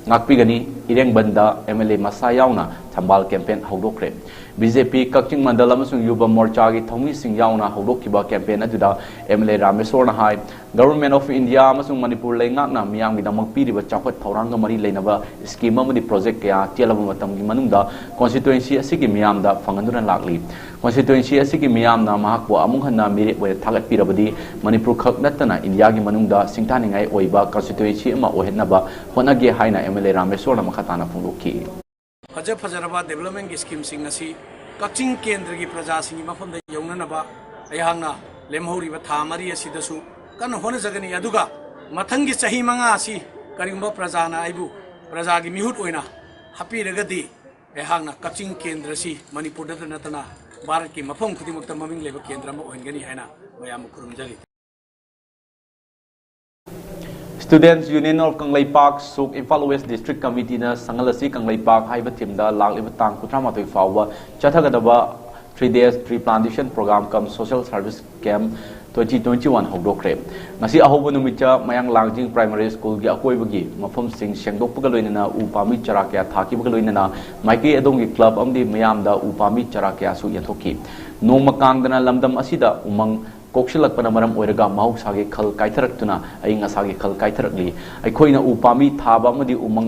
ꯉꯥꯛꯄꯤꯒꯅꯤ, ꯏꯔꯦꯡꯕꯟꯗ M L A ꯃꯁꯥ ꯌꯥꯎꯅ ꯊꯝꯕꯥꯜ campaign ꯍꯧꯗꯣꯛꯈ꯭ꯔꯦ꯫ B J P ꯀꯛꯆꯤꯡ ꯃꯟꯗꯜ ꯑꯃꯁꯨꯡ ꯌꯨꯕ ꯃꯣꯔꯆꯥꯒꯤ ꯊꯧꯃꯤꯁꯤꯡ ꯌꯥꯎꯅ ꯍꯧꯗꯣꯛꯈꯤꯕ campaign ꯑꯗꯨꯗ M L A ꯔꯥꯃꯦꯁꯣꯔꯅ high, Government of India ꯑꯃꯁꯨꯡ ꯃꯅꯤꯄꯨꯔ ꯂꯩꯉꯥꯛꯅ ꯃꯤꯌꯥꯝꯒꯤꯗꯃꯛ ꯄꯤꯔꯤꯕ ꯆꯥꯎꯈꯠ ꯊꯧꯔꯥꯡꯒ ꯃꯔꯤ ꯂꯩꯅꯕ scheme ꯑꯃꯗꯤ project ꯀꯌꯥ ꯇꯦꯜꯂꯕ ꯃꯇꯝꯒꯤ ꯃꯅꯨꯡꯗ constituency ꯑꯁꯤꯒꯤ ꯃꯤꯌꯥꯝꯗ ꯐꯪꯍꯟꯗꯨꯅ ꯂꯥꯛꯂꯤ꯫ Constituency ꯑꯁꯤꯒꯤ ꯃꯤꯌꯥꯝꯅ ꯃꯍꯥꯛꯄꯨ ꯑꯃꯨꯛ ꯍꯟꯅ ꯃꯤꯔꯦꯞ ꯑꯣꯏꯅ ꯊꯥꯒꯠꯄꯤꯔꯕꯗꯤ ꯃꯅꯤꯄꯨꯔ ꯈꯛ ꯅꯠꯇꯅ ꯏꯟꯗꯤꯌꯥꯒꯤ ꯃꯅꯨꯡꯗ ꯁꯤꯡꯊꯥꯅꯤꯡꯉꯥꯏ ꯑꯣꯏꯕ constituency ꯑꯃ ꯑꯣꯏꯍꯟꯅꯕ ꯍꯣꯠꯅꯒꯦ ꯍꯥꯏꯅ M L A ꯔꯥꯃꯦꯁꯣꯔꯅ ꯃꯈꯥ ꯇꯥꯅ ꯐꯣꯡꯗꯣꯛꯈꯤ꯫ ꯐꯖ ꯐꯖꯔꯕ development ꯒꯤ scheme ꯁꯤꯡ ꯑꯁꯤ ꯀꯛꯆꯤꯡ ꯀꯦꯟꯗ꯭ꯔꯒꯤ ꯄ꯭ꯔꯖꯥꯁꯤꯡꯒꯤ ꯃꯐꯝꯗ ꯌꯧꯅꯅꯕ ꯑꯩꯍꯥꯛꯅ ꯂꯦꯝꯍꯧꯔꯤꯕ ꯊꯥ ꯃꯔꯤ ꯑꯁꯤꯗꯁꯨ ꯀꯟꯅ ꯍꯣꯠꯅꯖꯒꯅꯤ꯫ ꯑꯗꯨꯒ ꯃꯊꯪꯒꯤ ꯆꯍꯤ ꯃꯉꯥ ꯑꯁꯤ ꯀꯔꯤꯒꯨꯝꯕ ꯄ꯭ꯔꯖꯥꯅ ꯑꯩꯕꯨ ꯄ꯭ꯔꯖꯥꯒꯤ ꯃꯤꯍꯨꯠ ꯑꯣꯏꯅ ꯍꯥꯞꯄꯤꯔꯒꯗꯤ ꯑꯩꯍꯥꯛꯅ ꯀꯛꯆꯤꯡ ꯀꯦꯟꯗ꯭ꯔꯁꯤ ꯃꯅꯤꯄꯨꯔꯗꯇ ꯅꯠꯇꯅ ꯚꯥꯔꯠꯀꯤ ꯃꯐꯝ ꯈꯨꯗꯤꯡꯃꯛꯇ ꯃꯃꯤꯡ ꯂꯩꯕ ꯀꯦꯟꯗ꯭ꯔ ꯑꯃ ꯑꯣꯏꯍꯟꯒꯅꯤ ꯍꯥꯏꯅ ꯃꯌꯥꯝꯕꯨ ꯈꯨꯔꯨꯝꯖꯔꯤ꯫ Students Union of ꯀꯪꯂꯩꯄꯥꯛ, ꯁꯨꯛ, Imphal West District Committee ꯅ ꯁꯪꯒꯜ ꯑꯁꯤ ꯀꯪꯂꯩꯄꯥꯛ ꯍꯥꯏꯕ theme ꯗ ꯂꯥꯛꯂꯤꯕ ꯇꯥꯡ ꯀꯨꯟꯊ꯭ꯔꯥ ꯃꯥꯊꯣꯏ ꯐꯥꯎꯕ ꯆꯠꯊꯒꯗꯕ three days tree plantation program cum social service camp twenty twenty one ꯍꯧꯗꯣꯛꯈ꯭ꯔꯦ꯫ ꯉꯁꯤ ꯑꯍꯧꯕ ꯅꯨꯃꯤꯠꯇ ꯃꯌꯥꯡ ꯂꯥꯡꯖꯤꯡ Primary School ꯒꯤ ꯑꯀꯣꯏꯕꯒꯤ ꯃꯐꯝꯁꯤꯡ ꯁꯦꯡꯗꯣꯛꯄꯒ ꯂꯣꯏꯅꯅ ꯎ ꯄꯥꯝꯕꯤ ꯆꯔꯥ ꯀꯌꯥ ꯊꯥꯈꯤꯕꯒ ꯂꯣꯏꯅꯅ ꯃꯥꯏꯀꯩ ꯑꯗꯣꯝꯒꯤ club ꯑꯃꯗꯤ ꯃꯤꯌꯥꯝꯗ ꯎ ꯄꯥꯝꯕꯤ ꯆꯔꯥ ꯀꯌꯥꯁꯨ ꯌꯦꯟꯊꯣꯛꯈꯤ꯫ ꯅꯣꯡꯃ ꯀꯥꯡꯗꯅ ꯂꯝꯗꯝ ꯑꯁꯤꯗ ꯎꯃꯪ ꯀꯣꯛꯁꯤꯜꯂꯛꯄꯅ ꯃꯔꯝ ꯑꯣꯏꯔꯒ ꯃꯍꯧꯁꯥꯒꯤ ꯈꯜ ꯀꯥꯏꯊꯔꯛꯇꯨꯅ ꯑꯏꯪ ꯑꯁꯥꯒꯤ ꯈꯜ ꯀꯥꯏꯊꯔꯛꯂꯤ꯫ ꯑꯩꯈꯣꯏꯅ ꯎ ꯄꯥꯝꯕꯤ ꯊꯥꯕ ꯑꯃꯗꯤ ꯎꯃꯪ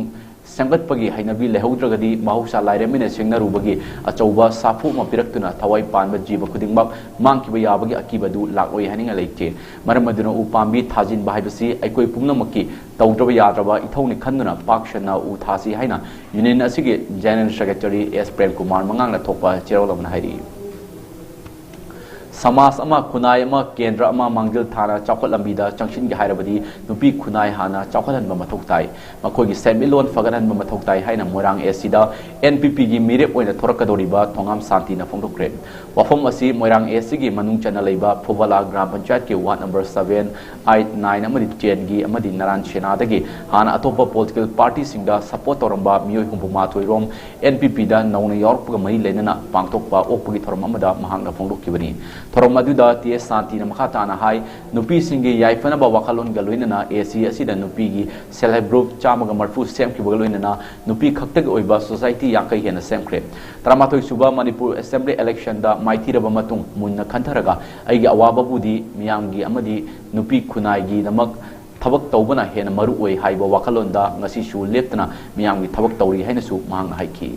ꯁꯦꯝꯒꯠꯄꯒꯤ ꯍꯩꯅꯕꯤ ꯂꯩꯍꯧꯗ꯭ꯔꯒꯗꯤ ꯃꯍꯧꯁꯥ ꯂꯥꯏꯔꯦꯝꯕꯤꯅ ꯁꯦꯡꯅꯔꯨꯕꯒꯤ ꯑꯆꯧꯕ ꯁꯥꯐꯨ ꯑꯃ ꯄꯤꯔꯛꯇꯨꯅ ꯊꯋꯥꯏ ꯄꯥꯟꯕ ꯖꯤꯕ ꯈꯨꯗꯤꯡꯃꯛ ꯃꯥꯡꯈꯤꯕ ꯌꯥꯕꯒꯤ ꯑꯀꯤꯕꯗꯨ ꯂꯥꯛꯂꯣꯏ ꯍꯥꯏꯅꯤꯡꯉꯥꯏ ꯂꯩꯇꯦ꯫ ꯃꯔꯝ ꯑꯗꯨꯅ ꯎ ꯄꯥꯝꯕꯤ ꯊꯥꯖꯤꯟꯕ ꯍꯥꯏꯕꯁꯤ ꯑꯩꯈꯣꯏ ꯄꯨꯝꯅꯃꯛꯀꯤ ꯇꯧꯗ꯭ꯔꯕ ꯌꯥꯗ꯭ꯔꯕ ꯏꯊꯧꯅꯤ ꯈꯟꯗꯨꯅ ꯄꯥꯛ ꯁꯟꯅ ꯎ ꯊꯥꯁꯤ ꯍꯥꯏꯅ Union ꯑꯁꯤꯒꯤ General Secretary S Prem Kumar ꯃꯉꯥꯡꯅ ꯊꯣꯛꯄ ꯆꯦꯔꯣꯜ ꯑꯃꯅ ꯍꯥꯏꯔꯤ꯫ ꯁꯃꯥꯖ ꯑꯃ, ꯈꯨꯟꯅꯥꯏ ꯑꯃ, ꯀꯦꯟꯗ꯭ꯔ ꯑꯃ ꯃꯥꯡꯖꯤꯜ ꯊꯥꯅ ꯆꯥꯎꯈꯠꯂꯝꯕꯤꯗ ꯆꯪꯁꯤꯟꯒꯦ ꯍꯥꯏꯔꯕꯗꯤ ꯅꯨꯄꯤ ꯈꯨꯟꯅꯥꯏ ꯍꯥꯟꯅ ꯆꯥꯎꯈꯠꯍꯟꯕ ꯃꯊꯧ ꯇꯥꯏ꯫ ꯃꯈꯣꯏꯒꯤ ꯁꯦꯟꯃꯤꯠꯂꯣꯟ ꯐꯒꯠꯍꯟꯕ ꯃꯊꯧ ꯇꯥꯏ ꯍꯥꯏꯅ ꯃꯣꯏꯔꯥꯡ ꯑꯦꯁ ꯁꯤꯗ ꯑꯦꯟ ꯄꯤ ꯄꯤꯒꯤ ꯃꯤꯔꯦꯞ ꯑꯣꯏꯅ ꯊꯣꯔꯛꯀꯗꯧꯔꯤꯕ ꯊꯣꯉꯥꯝ ꯁꯥꯟꯇꯤꯅ ꯐꯣꯡꯗꯣꯛꯈ꯭ꯔꯦ꯫ ꯋꯥꯐꯝ ꯑꯁꯤ ꯃꯣꯏꯔꯥꯡ ꯑꯦꯁ ꯁꯤꯒꯤ ꯃꯅꯨꯡ ꯆꯟꯅ ꯂꯩꯕ ꯐꯨꯕꯂꯥ ꯒ꯭ꯔꯥꯝ ꯄꯟꯆꯥꯌꯠꯀꯤ ward number seven, eight, nine ꯑꯃꯗꯤ tenꯒꯤ ꯑꯃꯗꯤ ꯅꯔꯥꯟ ꯁꯦꯅꯥꯗꯒꯤ ꯍꯥꯟꯅ ꯑꯇꯣꯞꯄ ꯄꯣꯂꯤꯇꯤꯀꯦꯜ ꯄꯥꯔꯇꯤꯁꯤꯡꯗ ꯁꯄꯣꯔꯠ ꯇꯧꯔꯝꯕ ꯃꯤꯑꯣꯏ ꯍꯨꯝꯐꯨ ꯃꯉꯥ ꯔꯣꯝ ꯑꯦꯟ ꯄꯤ ꯄꯤꯗ ꯅꯧꯅ ꯌꯥꯎꯔꯛꯄꯒ ꯃꯔꯤ ꯂꯩꯅꯅ ꯄꯥꯡꯊꯣꯛꯄ ꯑꯣꯛꯄꯒꯤ ꯊꯧꯔꯝ ꯑꯃꯗ ꯃꯍꯥꯛꯅ ꯐꯣꯡꯗꯣꯛꯈꯤꯕꯅꯤ꯫ ꯊꯧꯔꯝ ꯑꯗꯨꯗ ꯇꯤ ꯑꯦꯁ ꯁꯥꯟꯇꯤꯅ ꯃꯈꯥ ꯇꯥꯅ ꯍꯥꯏ, ꯅꯨꯄꯤꯁꯤꯡꯒꯤ ꯌꯥꯏꯐꯅꯕ ꯋꯥꯈꯜꯂꯣꯟꯒ ꯂꯣꯏꯅꯅ ꯑꯦ ꯁꯤ ꯑꯁꯤꯗ ꯅꯨꯄꯤꯒꯤ self help group ꯆꯥꯝꯃꯒ ꯃꯔꯤꯐꯨ ꯁꯦꯝꯈꯤꯕꯒ ꯂꯣꯏꯅꯅ ꯅꯨꯄꯤ ꯈꯛꯇꯒꯤ ꯑꯣꯏꯕ society ꯌꯥꯡꯈꯩ ꯍꯦꯟꯅ ꯁꯦꯝꯈ꯭ꯔꯦ꯫ ꯇꯔꯥꯃꯥꯊꯣꯏ ꯁꯨꯕ ꯃꯅꯤꯄꯨꯔ Assembly electionꯗ ꯃꯥꯏꯊꯤꯔꯕ ꯃꯇꯨꯡ ꯃꯨꯟꯅ ꯈꯟꯊꯔꯒ ꯑꯩꯒꯤ ꯑꯋꯥꯕꯕꯨꯗꯤ ꯃꯤꯌꯥꯝꯒꯤ ꯑꯃꯗꯤ ꯅꯨꯄꯤ ꯈꯨꯟꯅꯥꯏꯒꯤꯗꯃꯛ ꯊꯕꯛ ꯇꯧꯕꯅ ꯍꯦꯟꯅ ꯃꯔꯨ ꯑꯣꯏ ꯍꯥꯏꯕ ꯋꯥꯈꯜꯂꯣꯟꯗ ꯉꯁꯤꯁꯨ ꯂꯦꯞꯇꯅ ꯃꯤꯌꯥꯝꯒꯤ ꯊꯕꯛ ꯇꯧꯔꯤ ꯍꯥꯏꯅꯁꯨ ꯃꯍꯥꯛꯅ ꯍꯥꯏꯈꯤ꯫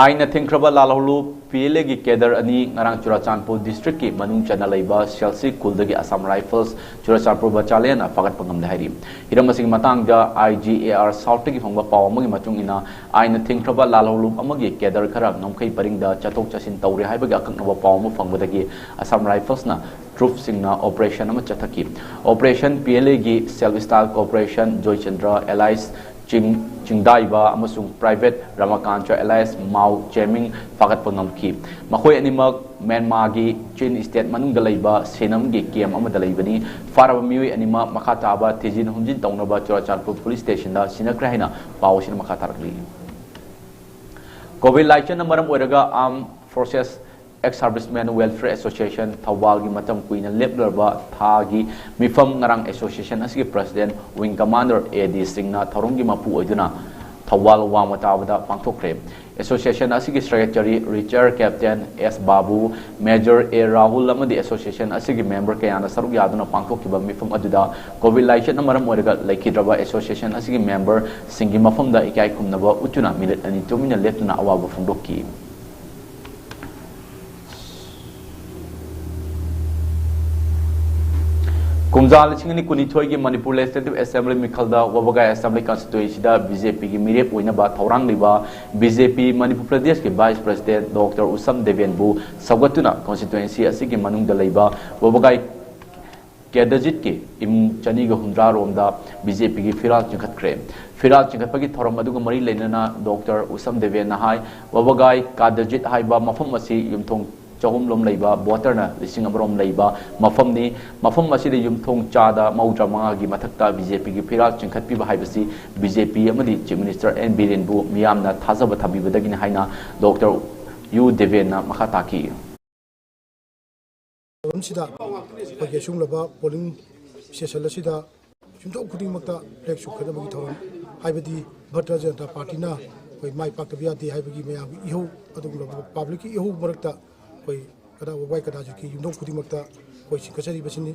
ꯑꯥꯏꯟꯅ ꯊꯤꯡꯈ꯭ꯔꯕ ꯂꯥꯜꯍꯧꯂꯨꯞ ꯄꯤ ꯑꯦꯜ ꯑꯦꯒꯤ cadre ꯑꯅꯤ ꯉꯔꯥꯡ ꯆꯨꯔꯥꯆꯥꯟꯄꯨꯔ districtꯀꯤ ꯃꯅꯨꯡ ꯆꯟꯅ ꯂꯩꯕ ꯁꯦꯜꯁꯤ ꯈꯨꯜꯗꯒꯤ Assam Rifles ꯆꯨꯔꯥꯆꯥꯟꯄꯨꯔ battalionꯅ ꯐꯥꯒꯠꯄ ꯉꯝꯂꯦ ꯍꯥꯏꯔꯤ꯫ ꯍꯤꯔꯝ ꯑꯁꯤꯒꯤ ꯃꯇꯥꯡꯗ I G A R Southꯇꯒꯤ ꯐꯪꯕ ꯄꯥꯎ ꯑꯃꯒꯤ ꯃꯇꯨꯡ ꯏꯟꯅ, ꯑꯥꯏꯟꯅ ꯊꯤꯡꯈ꯭ꯔꯕ ꯂꯥꯜꯍꯧꯂꯨꯞ ꯑꯃꯒꯤ cadre ꯈꯔ ꯉꯝꯈꯩ ꯄꯔꯤꯡꯗ ꯆꯠꯊꯣꯛ ꯆꯠꯁꯤꯟ ꯇꯧꯔꯦ ꯍꯥꯏꯕꯒꯤ ꯑꯀꯛꯅꯕ ꯄꯥꯎ ꯑꯃ ꯐꯪꯕꯗꯒꯤ Assam Riflesꯅ troopꯁꯤꯡꯅ operation ꯑꯃ ꯆꯠꯊꯈꯤ꯫ Operation P L Aꯒꯤ Self Style Corporation, Joychandra alias ꯆꯤꯡ, ꯆꯤꯡꯗꯥꯏꯕ ꯑꯃꯁꯨꯡ Private ꯔꯥꯃꯥꯀꯥꯟꯇ alias ꯃꯥꯎ ꯆꯦꯃꯤꯡ ꯐꯥꯒꯠꯄ ꯉꯝꯈꯤ꯫ ꯃꯈꯣꯏ ꯑꯅꯤꯃꯛ ꯃ꯭ꯌꯥꯟꯃꯥꯔꯒꯤ ꯆꯤꯟ state ꯃꯅꯨꯡꯗ ꯂꯩꯕ ꯁꯦꯅꯝꯒꯤ camp ꯑꯃꯗ ꯂꯩꯕꯅꯤ꯫ ꯐꯥꯔꯕ ꯃꯤꯑꯣꯏ ꯑꯅꯤꯃꯛ ꯃꯈꯥ ꯇꯥꯕ ꯊꯤꯖꯤꯟ ꯍꯨꯝꯖꯤꯟ ꯇꯧꯅꯕ ꯆꯨꯔꯥꯆꯥꯟꯄꯨꯔ police stationꯗ ꯁꯤꯟꯅꯈ꯭ꯔꯦ ꯍꯥꯏꯅ ꯄꯥꯎ ꯑꯁꯤꯅ ꯃꯈꯥ ꯇꯥꯔꯛꯂꯤ꯫ COVID ꯂꯥꯏꯆꯠꯅ ꯃꯔꯝ ꯑꯣꯏꯔꯒ Armed Forces Ex-Servicemen Welfare Association ꯊꯧꯕꯥꯜꯒꯤ ꯃꯇꯝ ꯀꯨꯏꯅ ꯂꯦꯞꯂꯔꯕ ꯊꯥꯒꯤ ꯃꯤꯐꯝ ꯉꯔꯥꯡ association ꯑꯁꯤꯒꯤ president, wing commander A D ꯁꯤꯡꯅ ꯊꯧꯔꯝꯒꯤ ꯃꯄꯨ ꯑꯣꯏꯗꯨꯅ ꯊꯧꯕꯥꯜ ꯋꯥꯡꯃ ꯇꯥꯕꯗ ꯄꯥꯡꯊꯣꯛꯈ꯭ꯔꯦ꯫ Association ꯑꯁꯤꯒꯤ secretary retired captain S Babu, major A Rahul ꯑꯃꯗꯤ association ꯑꯁꯤꯒꯤ member ꯀꯌꯥꯅ ꯁꯔꯨꯛ ꯌꯥꯗꯨꯅ ꯄꯥꯡꯊꯣꯛꯈꯤꯕ ꯃꯤꯐꯝ ꯑꯗꯨꯗ COVID ꯂꯥꯏꯆꯠꯅ ꯃꯔꯝ ꯑꯣꯏꯔꯒ ꯂꯩꯈꯤꯗ꯭ꯔꯕ association ꯑꯁꯤꯒꯤ member ꯁꯤꯡꯒꯤ ꯃꯐꯝꯗ ꯏꯀꯥꯏ ꯈꯨꯝꯅꯕ ꯎꯠꯇꯨꯅ minute ꯑꯅꯤ ꯇꯨꯃꯤꯟꯅ ꯂꯦꯞꯇꯨꯅ ꯑꯋꯥꯕ ꯐꯣꯡꯗꯣꯛꯈꯤ꯫ ꯀꯨꯝꯖꯥ ꯂꯤꯁꯤꯡ ꯑꯅꯤ ꯀꯨꯟꯅꯤꯊꯣꯏꯒꯤ ꯃꯅꯤꯄꯨꯔ Legislative Assembly ꯃꯤꯈꯜꯗ ꯋꯥꯕꯒꯥꯏ Assembly Constituencyꯗ BJPꯒꯤ ꯃꯤꯔꯦꯞ ꯑꯣꯏꯅꯕ ꯊꯧꯔꯥꯡꯂꯤꯕ BJP ꯃꯅꯤꯄꯨꯔ ꯄ꯭ꯔꯗꯦꯁꯀꯤ Vice President Doctor ꯎꯁꯝ ꯗꯦꯕꯦꯟꯕꯨ ꯁꯧꯒꯠꯇꯨꯅ constituency ꯑꯁꯤꯒꯤ ꯃꯅꯨꯡꯗ ꯂꯩꯕ ꯋꯥꯕꯒꯥꯏ ꯀꯦꯗꯖꯤꯠꯀꯤ ꯏꯃꯨꯡ ꯆꯅꯤꯒ ꯍꯨꯝꯗ꯭ꯔꯥ ꯔꯣꯝꯗ BJPꯒꯤ ꯐꯤꯔꯥꯜ ꯆꯤꯡꯈꯠꯈ꯭ꯔꯦ꯫ ꯐꯤꯔꯥꯜ ꯆꯤꯡꯈꯠꯄꯒꯤ ꯊꯧꯔꯝ ꯑꯗꯨꯒ ꯃꯔꯤ ꯂꯩꯅꯅ Doctor ꯎꯁꯝ ꯗꯦꯕꯦꯟꯅ ꯍꯥꯏ, ꯋꯥꯕꯒꯥꯏ ꯀꯥꯗꯖꯤꯠ ꯍꯥꯏꯕ ꯃꯐꯝ ꯑꯁꯤ ꯌꯨꯝꯊꯣꯡ ꯆꯍꯨꯝ ꯂꯣꯝ ꯂꯩꯕ, voterꯅ ꯂꯤꯁꯤꯡ ꯑꯃ ꯔꯣꯝ ꯂꯩꯕ ꯃꯐꯝꯅꯤ꯫ ꯃꯐꯝ ꯑꯁꯤꯗ ꯌꯨꯝꯊꯣꯡ ꯆꯥꯗ ꯃꯧꯗ꯭ꯔꯥ ꯃꯉꯥꯒꯤ ꯃꯊꯛꯇ BJPꯒꯤ ꯐꯤꯔꯥꯜ ꯆꯤꯡꯈꯠꯄꯤꯕ ꯍꯥꯏꯕꯁꯤ BJP ꯑꯃꯗꯤ Chief Minister ꯑꯦꯟ ꯕꯤꯔꯦꯟꯕꯨ ꯃꯤꯌꯥꯝꯅ ꯊꯥꯖꯕ ꯊꯝꯕꯤꯕꯗꯒꯤꯅꯤ ꯍꯥꯏꯅ Doctor ꯌꯨ ꯗꯦꯕꯦꯟꯅ ꯃꯈꯥ ꯇꯥꯈꯤ꯫ ꯊꯧꯔꯝꯁꯤꯗ ꯑꯩꯈꯣꯏꯒꯤ ꯑꯁꯤꯒꯨꯝꯂꯕ polling station ꯑꯁꯤꯗ ꯌꯨꯝꯊꯣꯡ ꯈꯨꯗꯤꯡꯃꯛꯇ flag ꯆꯤꯡꯈꯠꯅꯕꯒꯤ ꯊꯧꯔꯝ, ꯍꯥꯏꯕꯗꯤ ꯚꯥꯔꯇꯤꯌ ꯖꯅꯇꯥ ꯄꯥꯔꯇꯤꯅ ꯑꯩꯈꯣꯏ ꯃꯥꯏ ꯄꯥꯛꯇꯕ ꯌꯥꯗꯦ ꯍꯥꯏꯕꯒꯤ ꯃꯌꯥꯝꯒꯤ ꯏꯍꯧ, ꯑꯗꯨꯒꯨꯝꯂꯕ publicꯀꯤ ꯏꯍꯧ ꯃꯔꯛꯇ ꯑꯩꯈꯣꯏ ꯀꯗꯥ ꯋꯥꯕꯒꯥꯏ ꯀꯗꯥꯖꯤꯠꯀꯤ ꯌꯨꯝꯊꯣꯡ ꯈꯨꯗꯤꯡꯃꯛꯇ ꯑꯩꯈꯣꯏ ꯆꯤꯡꯈꯠꯆꯔꯤꯕꯁꯤꯅꯤ꯫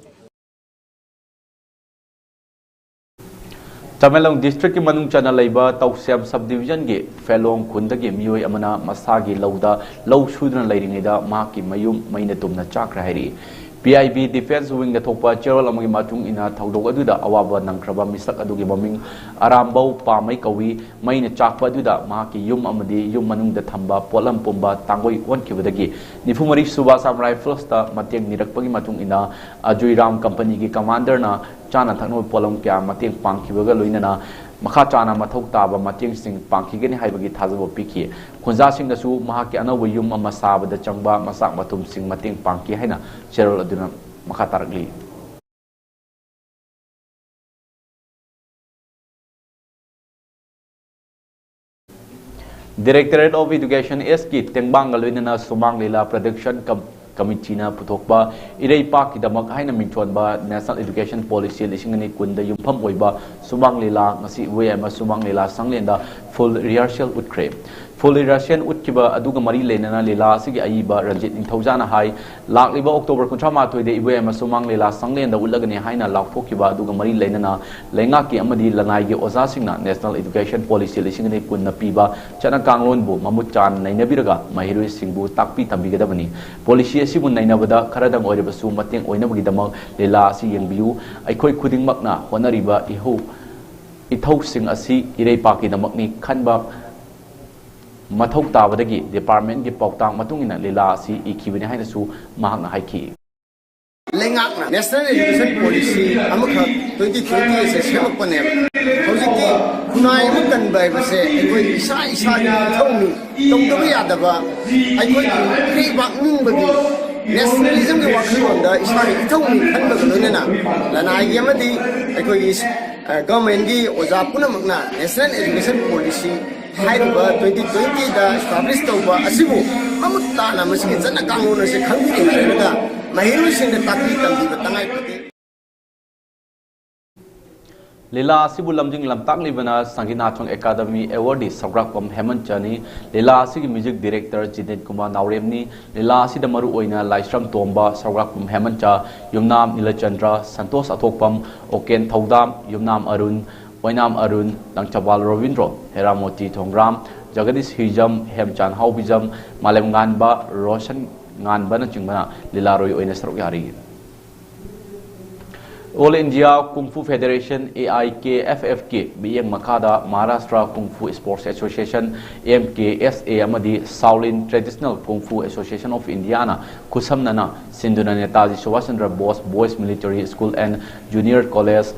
ꯇꯃꯦꯡꯂꯣꯡ districtꯀꯤ ꯃꯅꯨꯡ ꯆꯟꯅ ꯂꯩꯕ ꯇꯧꯁꯦꯝ subdivisionꯒꯤ ꯐꯦꯂꯣꯡ ꯈꯨꯟꯗꯒꯤ ꯃꯤꯑꯣꯏ ꯑꯃꯅ ꯃꯁꯥꯒꯤ ꯂꯧꯗ ꯂꯧ ꯁꯨꯗꯨꯅ ꯂꯩꯔꯤꯉꯩꯗ ꯃꯍꯥꯛꯀꯤ ꯃꯌꯨꯝ ꯃꯩꯅ ꯇꯨꯝꯅ ꯆꯥꯛꯈ꯭ꯔꯦ ꯍꯥꯏꯔꯤ꯫ PIB Defence Wingꯗ ꯊꯣꯛꯄ ꯆꯦꯔꯣꯜ ꯑꯃꯒꯤ ꯃꯇꯨꯡ ꯏꯟꯅ, ꯊꯧꯗꯣꯛ ꯑꯗꯨꯗ ꯑꯋꯥꯕ ꯅꯪꯈ꯭ꯔꯕ ꯃꯤꯁꯛ ꯑꯗꯨꯒꯤ ꯃꯃꯤꯡ ꯑꯔꯥꯝꯕꯧ ꯄꯥꯃꯩ ꯀꯧꯏ꯫ ꯃꯩꯅ ꯆꯥꯛꯄ ꯑꯗꯨꯗ ꯃꯍꯥꯛꯀꯤ ꯌꯨꯝ ꯑꯃꯗꯤ ꯌꯨꯝ ꯃꯅꯨꯡꯗ ꯊꯝꯕ ꯄꯣꯠꯂꯝ ꯄꯨꯝꯕ ꯇꯥꯡꯒꯣꯏ ꯑꯣꯟꯈꯤꯕꯗꯒꯤ ꯅꯤꯐꯨ ꯃꯔꯤ ꯁꯨꯕ Assam Riflesꯇ ꯃꯇꯦꯡ ꯅꯤꯔꯛꯄꯒꯤ ꯃꯇꯨꯡ ꯏꯟꯅ ꯑꯖꯨꯏꯔꯥꯝ companyꯒꯤ commanderꯅ ꯆꯥꯅ ꯊꯛꯅꯕ ꯄꯣꯠꯂꯝ ꯀꯌꯥ ꯃꯇꯦꯡ ꯄꯥꯡꯈꯤꯕꯒ ꯂꯣꯏꯅꯅ ꯃꯈꯥ ꯆꯥꯅ ꯃꯊꯧ ꯇꯥꯕ ꯃꯇꯦꯡꯁꯤꯡ ꯄꯥꯡꯈꯤꯒꯅꯤ ꯍꯥꯏꯕꯒꯤ ꯊꯥꯖꯕ ꯄꯤꯈꯤ꯫ ꯈꯨꯟꯖꯥꯁꯤꯡꯅꯁꯨ ꯃꯍꯥꯛꯀꯤ ꯑꯅꯧꯕ ꯌꯨꯝ ꯑꯃ ꯁꯥꯕꯗ ꯆꯪꯕ ꯃꯆꯥꯛ ꯃꯊꯨꯝꯁꯤꯡ ꯃꯇꯦꯡ ꯄꯥꯡꯈꯤ ꯍꯥꯏꯅ ꯆꯦꯔꯣꯜ ꯑꯗꯨꯅ ꯃꯈꯥ ꯇꯥꯔꯛꯂꯤ꯫ Directorate of Education Sꯀꯤ ꯇꯦꯡꯕꯥꯡꯒ ꯂꯣꯏꯅꯅ ꯁꯨꯃꯥꯡ ꯂꯤꯂꯥ production com- committeeꯅ ꯄꯨꯊꯣꯛꯄ ꯏꯔꯩꯄꯥꯛꯀꯤꯗꯃꯛ ꯍꯥꯏꯅ ꯃꯤꯡꯊꯣꯟꯕ National Education Policy ꯂꯤꯁꯤꯡ ꯑꯅꯤ ꯀꯨꯟꯗ ꯌꯨꯝꯐꯝ ꯑꯣꯏꯕ ꯁꯨꯃꯥꯡ ꯂꯤꯂꯥ ꯉꯁꯤ ꯋꯦꯌꯥꯏꯃ ꯁꯨꯃꯥꯡ ꯂꯤꯂꯥ ꯁꯪꯂꯦꯟꯗ Full rehearsal ꯎꯠꯈ꯭ꯔꯦ꯫ Full rehearsal ꯎꯠꯈꯤꯕ ꯑꯗꯨꯒ ꯃꯔꯤ ꯂꯩꯅꯅ ꯂꯤꯂꯥ ꯑꯁꯤꯒꯤ ꯑꯏꯕ ꯔꯟꯖꯤꯠ ꯅꯤꯡꯊꯧꯖꯥꯅ ꯍꯥꯏ, ꯂꯥꯛꯂꯤꯕ October ꯀꯨꯟꯊ꯭ꯔꯥ ꯃꯥꯊꯣꯏꯗ ꯏꯕꯣꯌꯥꯏꯃ ꯁꯨꯃꯥꯡ ꯂꯤꯂꯥ ꯁꯪꯂꯦꯟꯗ ꯎꯠꯂꯒꯅꯤ ꯍꯥꯏꯅ ꯂꯥꯎꯊꯣꯛꯈꯤꯕ ꯑꯗꯨꯒ ꯃꯔꯤ ꯂꯩꯅꯅ ꯂꯩꯉꯥꯛꯀꯤ ꯑꯃꯗꯤ ꯂꯅꯥꯏꯒꯤ ꯑꯣꯖꯥꯁꯤꯡꯅ National Education Policy ꯂꯤꯁꯤꯡ ꯑꯅꯤ ꯀꯨꯟꯅ ꯄꯤꯕ ꯆꯠꯅ ꯀꯥꯡꯂꯣꯟꯕꯨ ꯃꯃꯨꯠ ꯆꯥꯅ ꯅꯩꯅꯕꯤꯔꯒ ꯃꯍꯩꯔꯣꯏꯁꯤꯡꯕꯨ ꯇꯥꯛꯄꯤ ꯇꯝꯕꯤꯒꯗꯕꯅꯤ꯫ Policy ꯑꯁꯤꯕꯨ ꯅꯩꯅꯕꯗ ꯈꯔꯗꯪ ꯑꯣꯏꯔꯕꯁꯨ ꯃꯇꯦꯡ ꯑꯣꯏꯅꯕꯒꯤꯗꯃꯛ ꯂꯤꯂꯥ ꯑꯁꯤ ꯌꯦꯡꯕꯤꯌꯨ꯫ ꯑꯩꯈꯣꯏ ꯈꯨꯗꯤꯡꯃꯛꯅ ꯍꯣꯠꯅꯔꯤꯕ ꯏꯍꯧ ꯏꯊꯧꯁꯤꯡ ꯑꯁꯤ ꯏꯔꯩꯄꯥꯛꯀꯤꯗꯃꯛꯅꯤ ꯈꯟꯕ ꯃꯊꯧ ꯇꯥꯕꯗꯒꯤ departmentꯀꯤ ꯄꯥꯎꯇꯥꯛ ꯃꯇꯨꯡ ꯏꯟꯅ ꯂꯤꯂꯥ ꯑꯁꯤ ꯏꯈꯤꯕꯅꯤ ꯍꯥꯏꯅꯁꯨ ꯃꯍꯥꯛꯅ ꯍꯥꯏꯈꯤ꯫ ꯂꯩꯉꯥꯛꯅ National Education Policy ꯑꯃꯈꯛ twenty twenty ꯑꯁꯦ ꯁꯦꯝꯃꯛꯄꯅꯦꯕ꯫ ꯍꯧꯖꯤꯛꯇꯤ ꯈꯨꯟꯅꯥꯏ ꯑꯃ ꯀꯟꯕ ꯍꯥꯏꯕꯁꯦ ꯑꯩꯈꯣꯏ ꯏꯁꯥ ꯏꯁꯥꯒꯤ ꯏꯊꯧꯅꯤ, ꯇꯧꯗꯕ ꯌꯥꯗꯕ, ꯑꯩꯈꯣꯏꯒꯤ ꯏꯔꯩꯕꯥꯛ ꯅꯤꯡꯕꯒꯤ nationalismꯒꯤ ꯋꯥꯈꯜꯂꯣꯟꯗ ꯏꯁꯥꯒꯤ ꯏꯊꯧꯅꯤ ꯈꯟꯕꯒ ꯂꯣꯏꯅꯅ ꯂꯅꯥꯏꯒꯤ ꯑꯃꯗꯤ ꯑꯩꯈꯣꯏꯒꯤ ꯑ, governmentꯀꯤ ꯑꯣꯖꯥ ꯄꯨꯝꯅꯃꯛꯅ National Education Policy ꯍꯥꯏꯔꯤꯕ twenty twentyꯗ establish ꯇꯧꯕ ꯑꯁꯤꯕꯨ ꯃꯃꯨꯠ ꯇꯥꯅ ꯃꯁꯤꯒꯤ ꯆꯠꯅ ꯀꯥꯡꯂꯣꯟ ꯑꯁꯤ ꯈꯪꯕꯤꯔꯦ ꯍꯥꯏꯔꯒ ꯃꯍꯩꯔꯣꯏꯁꯤꯡꯗ ꯇꯥꯛꯄꯤ ꯇꯝꯕꯤꯕ ꯇꯉꯥꯏ ꯐꯗꯦ꯫ ꯂꯤꯂꯥ ꯑꯁꯤꯕꯨ ꯂꯝꯖꯤꯡ ꯂꯝꯇꯥꯛꯂꯤꯕꯅ ꯁꯪꯒꯤꯅꯥꯊꯣꯡ Academy Awardee ꯁꯧꯒ꯭ꯔꯥꯛꯄꯝ ꯍꯦꯃꯟꯆꯅꯤ꯫ ꯂꯤꯂꯥ ꯑꯁꯤꯒꯤ music director ꯖꯤꯅꯦꯠ ꯀꯨꯃꯥꯔ ꯅꯥꯎꯔꯦꯝꯅꯤ꯫ ꯂꯤꯂꯥ ꯑꯁꯤꯗ ꯃꯔꯨ ꯑꯣꯏꯅ ꯂꯥꯏꯁ꯭ꯔꯝ ꯇꯣꯝꯕ, ꯁꯧꯒ꯭ꯔꯥꯛꯄꯝ ꯍꯦꯃꯟꯆ, ꯌꯨꯝꯅꯥꯝ ꯅꯤꯂꯆꯟꯗ꯭ꯔ, ꯁꯟꯇꯣꯁ ꯑꯊꯣꯛꯄꯝ, ꯑꯣꯀꯦꯟ ꯊꯧꯗꯥꯝ, ꯌꯨꯝꯅꯥꯝ ꯑꯔꯨꯟ, ꯑꯣꯏꯅꯥꯝ ꯑꯔꯨꯟ, ꯂꯪꯆꯕꯥꯜ ꯔꯣꯕꯤꯟꯗ꯭ꯔꯣ, ꯍꯦꯔꯥꯃꯣꯇꯤ ꯊꯣꯡꯒ꯭ꯔꯥꯝ, ꯖꯒꯗꯤꯁ ꯍꯤꯖꯝ, ꯍꯦꯝꯆꯥꯟ ꯍꯥꯎꯕꯤꯖꯝ, ꯃꯥꯂꯦꯝ ꯉꯥꯟꯕ, ꯔꯣꯁꯟ ꯉꯥꯟꯕꯅꯆꯤꯡꯕꯅ ꯂꯤꯂꯥꯔꯣꯏ ꯑꯣꯏꯅ ꯁꯔꯨꯛ ꯌꯥꯔꯤ꯫ All India Kung Fu Federation, A I K F F ꯀꯤ ꯃꯤꯠꯌꯦꯡ ꯃꯈꯥꯗ Maharashtra Kung Fu Sports Association, M K S A, ꯑꯃꯗꯤ Shaolin Traditional Kung Fu Association of Indiana ꯈꯨꯠꯁꯝꯅꯅ ꯁꯤꯟꯗꯨꯅ Netaji Subhash Chandra Bose Boys Military School and Junior College,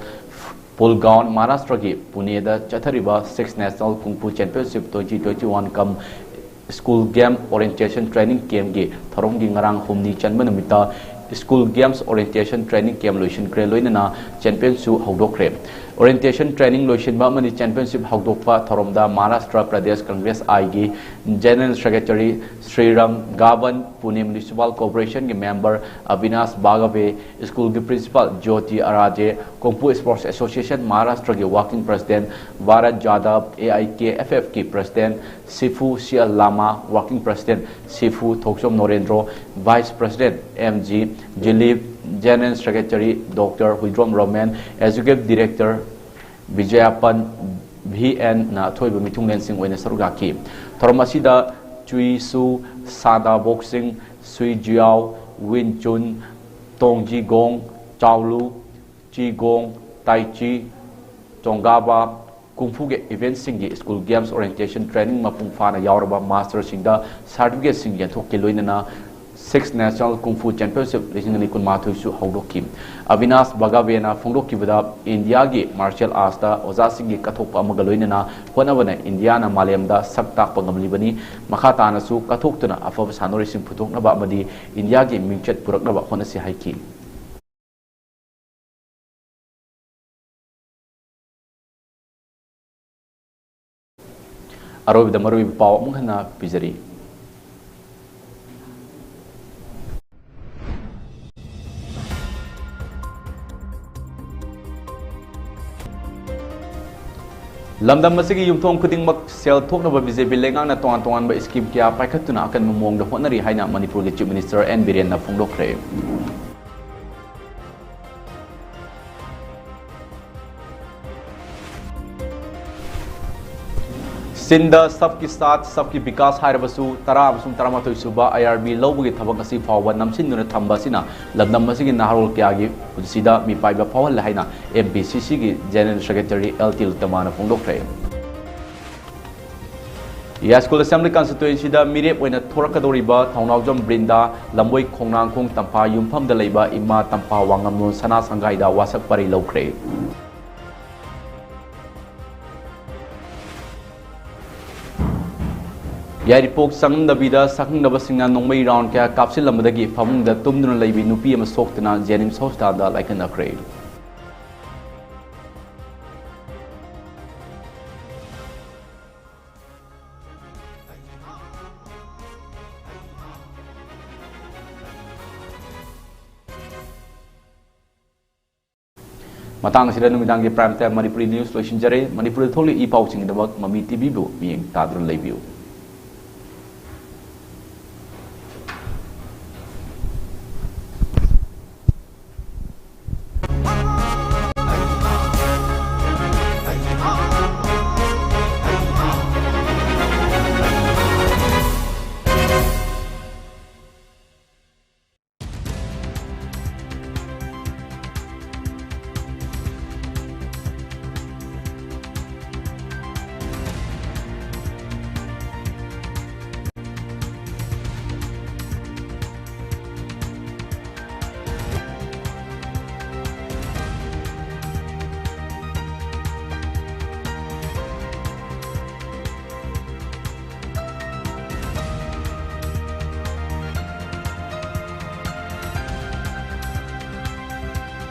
ꯄꯨꯜꯒꯥꯎꯟ, ꯃꯍꯥꯔꯥꯁꯇ꯭ꯔꯒꯤ ꯄꯨꯅꯦꯗ ꯆꯠꯊꯔꯤꯕ Six National Kung Fu Championship twenty twenty-one cum School Game Orientation Training Campꯀꯤ ꯊꯧꯔꯝꯒꯤ ꯉꯔꯥꯡ ꯍꯨꯝꯅꯤ ꯆꯟꯕ ꯅꯨꯃꯤꯠꯇ School Games Orientation Training Camp ꯂꯣꯏꯁꯤꯟꯈ꯭ꯔꯦ꯫ ꯂꯣꯏꯅꯅ championꯁꯨ ꯍꯧꯗꯣꯛꯈ꯭ꯔꯦ꯫ Orientation training ꯂꯣꯏꯁꯤꯟꯕ ꯑꯃꯗꯤ championship ꯍꯧꯗꯣꯛꯄ ꯊꯧꯔꯝꯗ ꯃꯍꯥꯔꯥꯁꯇ꯭ꯔ ꯄ꯭ꯔꯗꯦꯁ ꯀꯪꯒ꯭ꯔꯦꯁ ꯑꯥꯏꯒꯤ General Secretary Shriram ꯒꯥꯕꯟ, Pune Municipal Corporationꯒꯤ member Abinash Bagwe, ꯁ꯭ꯀꯨꯜꯒꯤ principal Jyoti Araje, kung fu Sports Association ꯃꯍꯥꯔꯥꯁꯇ꯭ꯔꯒꯤ working president Bharat Jadhav, A I K F ꯑꯦꯐꯀꯤ president sifu C L Lama, working president sifu Thokchom Norendro, vice president M G Jilip, General Secretary doctor Huidrom Romen, Executive Director Bijayapan V ꯑꯦꯟꯅ ꯑꯊꯣꯏꯕ ꯃꯤꯊꯨꯡꯂꯦꯟꯁꯤꯡ ꯑꯣꯏꯅ ꯁꯔꯨꯛ ꯌꯥꯈꯤ꯫ ꯊꯧꯔꯝ ꯑꯁꯤꯗ ꯆꯨꯏꯁꯨ, ꯁꯥꯗꯥ ꯕꯣꯛꯁꯤꯡ, ꯁꯨꯏ ꯖꯤꯌꯥꯎ, ꯋꯤꯟ ꯆꯨꯟ, ꯇꯣꯡꯖꯤ ꯒꯣꯡ, ꯆꯥꯎꯂꯨ, ꯆꯤ ꯒꯣꯡ, ꯇꯥꯏ ꯆꯤ, ꯆꯣꯡꯒꯥꯕꯥ, ꯀꯨꯡꯐꯨꯒꯤ eventꯁꯤꯡꯒꯤ school games orientation training ꯃꯄꯨꯡ ꯐꯥꯅ ꯌꯥꯎꯔꯕ masterꯁꯤꯡꯗ certificateꯁꯤꯡ ꯌꯦꯟꯊꯣꯛꯀꯤ ꯂꯣꯏꯅꯅ Six National Kung Fu Championship ꯂꯤꯁꯤꯡ ꯑꯅꯤ ꯀꯨꯟꯃꯥꯊꯣꯏꯁꯨ ꯍꯧꯗꯣꯛꯈꯤ꯫ ꯑꯕꯤꯅꯥꯁ ꯕꯒꯥꯕꯦꯅ ꯐꯣꯡꯗꯣꯛꯈꯤꯕꯗ, ꯏꯟꯗꯤꯌꯥꯒꯤ martial artsꯇ ꯑꯣꯖꯥꯁꯤꯡꯒꯤ ꯀꯠꯊꯣꯛꯄ ꯑꯃꯒ ꯂꯣꯏꯅꯅ ꯍꯣꯠꯅꯕꯅ ꯏꯟꯗꯤꯌꯥꯅ ꯃꯥꯂꯦꯝꯗ ꯁꯛ ꯇꯥꯛꯄ ꯉꯝꯂꯤꯕꯅꯤ꯫ ꯃꯈꯥ ꯇꯥꯅꯁꯨ ꯀꯠꯊꯣꯛꯇꯨꯅ ꯑꯐꯕ ꯁꯥꯟꯅꯔꯣꯏꯁꯤꯡ ꯄꯨꯊꯣꯛꯅꯕ ꯑꯃꯗꯤ ꯏꯟꯗꯤꯌꯥꯒꯤ ꯃꯤꯡꯆꯠ ꯄꯨꯔꯛꯅꯕ ꯍꯣꯠꯅꯁꯤ ꯍꯥꯏꯈꯤ꯫ ꯑꯔꯣꯏꯕꯗ ꯃꯔꯨꯑꯣꯏꯕ ꯄꯥꯎ ꯑꯃꯨꯛ ꯍꯟꯅ ꯄꯤꯖꯔꯤ꯫ ꯂꯝꯗꯝ ꯑꯁꯤꯒꯤ ꯌꯨꯝꯊꯣꯡ ꯈꯨꯗꯤꯡꯃꯛ ꯁꯦꯜ ꯊꯣꯛꯅꯕ ꯕꯤ ꯖꯦ ꯄꯤ ꯂꯩꯉꯥꯛꯅ ꯇꯣꯉꯥꯟ ꯇꯣꯉꯥꯟꯕ scheme ꯀꯌꯥ ꯄꯥꯏꯈꯠꯇꯨꯅ ꯑꯀꯟꯕ ꯃꯑꯣꯡꯗ ꯍꯣꯠꯅꯔꯤ ꯍꯥꯏꯅ ꯃꯅꯤꯄꯨꯔꯒꯤ Chief Minister ꯑꯦꯟ ꯕꯤꯔꯦꯟꯅ ꯐꯣꯡꯗꯣꯛꯈ꯭ꯔꯦ꯫ ꯆꯤꯟꯗ ꯁꯕꯀꯤ ꯁꯥꯊ ꯁꯕꯀꯤ ꯕꯤꯀꯥꯁ ꯍꯥꯏꯔꯕꯁꯨ ꯇꯔꯥ ꯑꯃꯁꯨꯡ ꯇꯔꯥꯃꯥꯊꯣꯏ ꯁꯨꯕ ꯑꯥꯏ ꯑꯥꯔ ꯕꯤ ꯂꯧꯕꯒꯤ ꯊꯕꯛ ꯑꯁꯤ ꯐꯥꯎꯕ ꯅꯝꯁꯤꯟꯗꯨꯅ ꯊꯝꯕ ꯑꯁꯤꯅ ꯂꯝꯗꯝ ꯑꯁꯤꯒꯤ ꯅꯍꯥꯔꯣꯜ ꯀꯌꯥꯒꯤ ꯄꯨꯟꯁꯤꯗ ꯃꯤꯄꯥꯏꯕ ꯐꯥꯎꯍꯜꯂꯦ ꯍꯥꯏꯅ ꯑꯦꯝ ꯄꯤ ꯁꯤ ꯁꯤꯒꯤ General Secretary ꯑꯦꯜ ꯇꯤꯂꯣꯇꯃꯥꯅ ꯐꯣꯡꯗꯣꯛꯈ꯭ꯔꯦ꯫ ꯌꯥꯏꯁ꯭ꯀꯨꯜ Assembly Constituencyꯗ ꯃꯤꯔꯦꯞ ꯑꯣꯏꯅ ꯊꯣꯔꯛꯀꯗꯧꯔꯤꯕ ꯊꯧꯅꯥꯎꯖꯝ ꯕ꯭ꯔꯤꯟꯗꯥ, ꯂꯝꯕꯣꯏ ꯈꯣꯡꯅꯥꯡꯈꯣꯡ ꯇꯝꯐꯥ ꯌꯨꯝꯐꯝꯗ ꯂꯩꯕ ꯏꯃꯥ ꯇꯝꯐꯥ ꯋꯥꯉꯝꯂꯣꯟ ꯁꯅꯥ ꯁꯪꯒꯥꯏꯗ ꯋꯥꯁꯛ ꯄꯔꯤ ꯂꯧꯈ꯭ꯔꯦ꯫ ꯌꯥꯏꯔꯤꯄꯣꯛ ꯆꯪꯂꯝꯗꯕꯤꯗ ꯁꯛꯈꯪꯅꯕꯁꯤꯡꯅ ꯅꯣꯡꯃꯩ round ꯀꯌꯥ ꯀꯥꯞꯁꯤꯜꯂꯝꯕꯗꯒꯤ ꯐꯃꯨꯡꯗ ꯇꯨꯝꯗꯨꯅ ꯂꯩꯕꯤ ꯅꯨꯄꯤ ꯑꯃ ꯁꯣꯛꯇꯨꯅ JNIMS hospitalꯗ ꯂꯥꯏꯀꯠꯅꯈ꯭ꯔꯦ꯫ ꯃꯇꯥꯡ ꯑꯁꯤꯗ ꯅꯨꯃꯤꯗꯥꯡꯒꯤ Prime Time Manipuri News ꯂꯣꯏꯁꯤꯟꯖꯔꯦ꯫ ꯃꯅꯤꯄꯨꯔꯗ ꯊꯣꯛꯂꯤꯕ ꯏ ꯄꯥꯎꯁꯤꯡꯒꯤꯗꯃꯛ ꯃꯃꯤ ꯇꯤꯚꯤꯕꯨ ꯃꯤꯠꯌꯦꯡ ꯇꯥꯗꯨꯅ ꯂꯩꯕꯤꯌꯨ꯫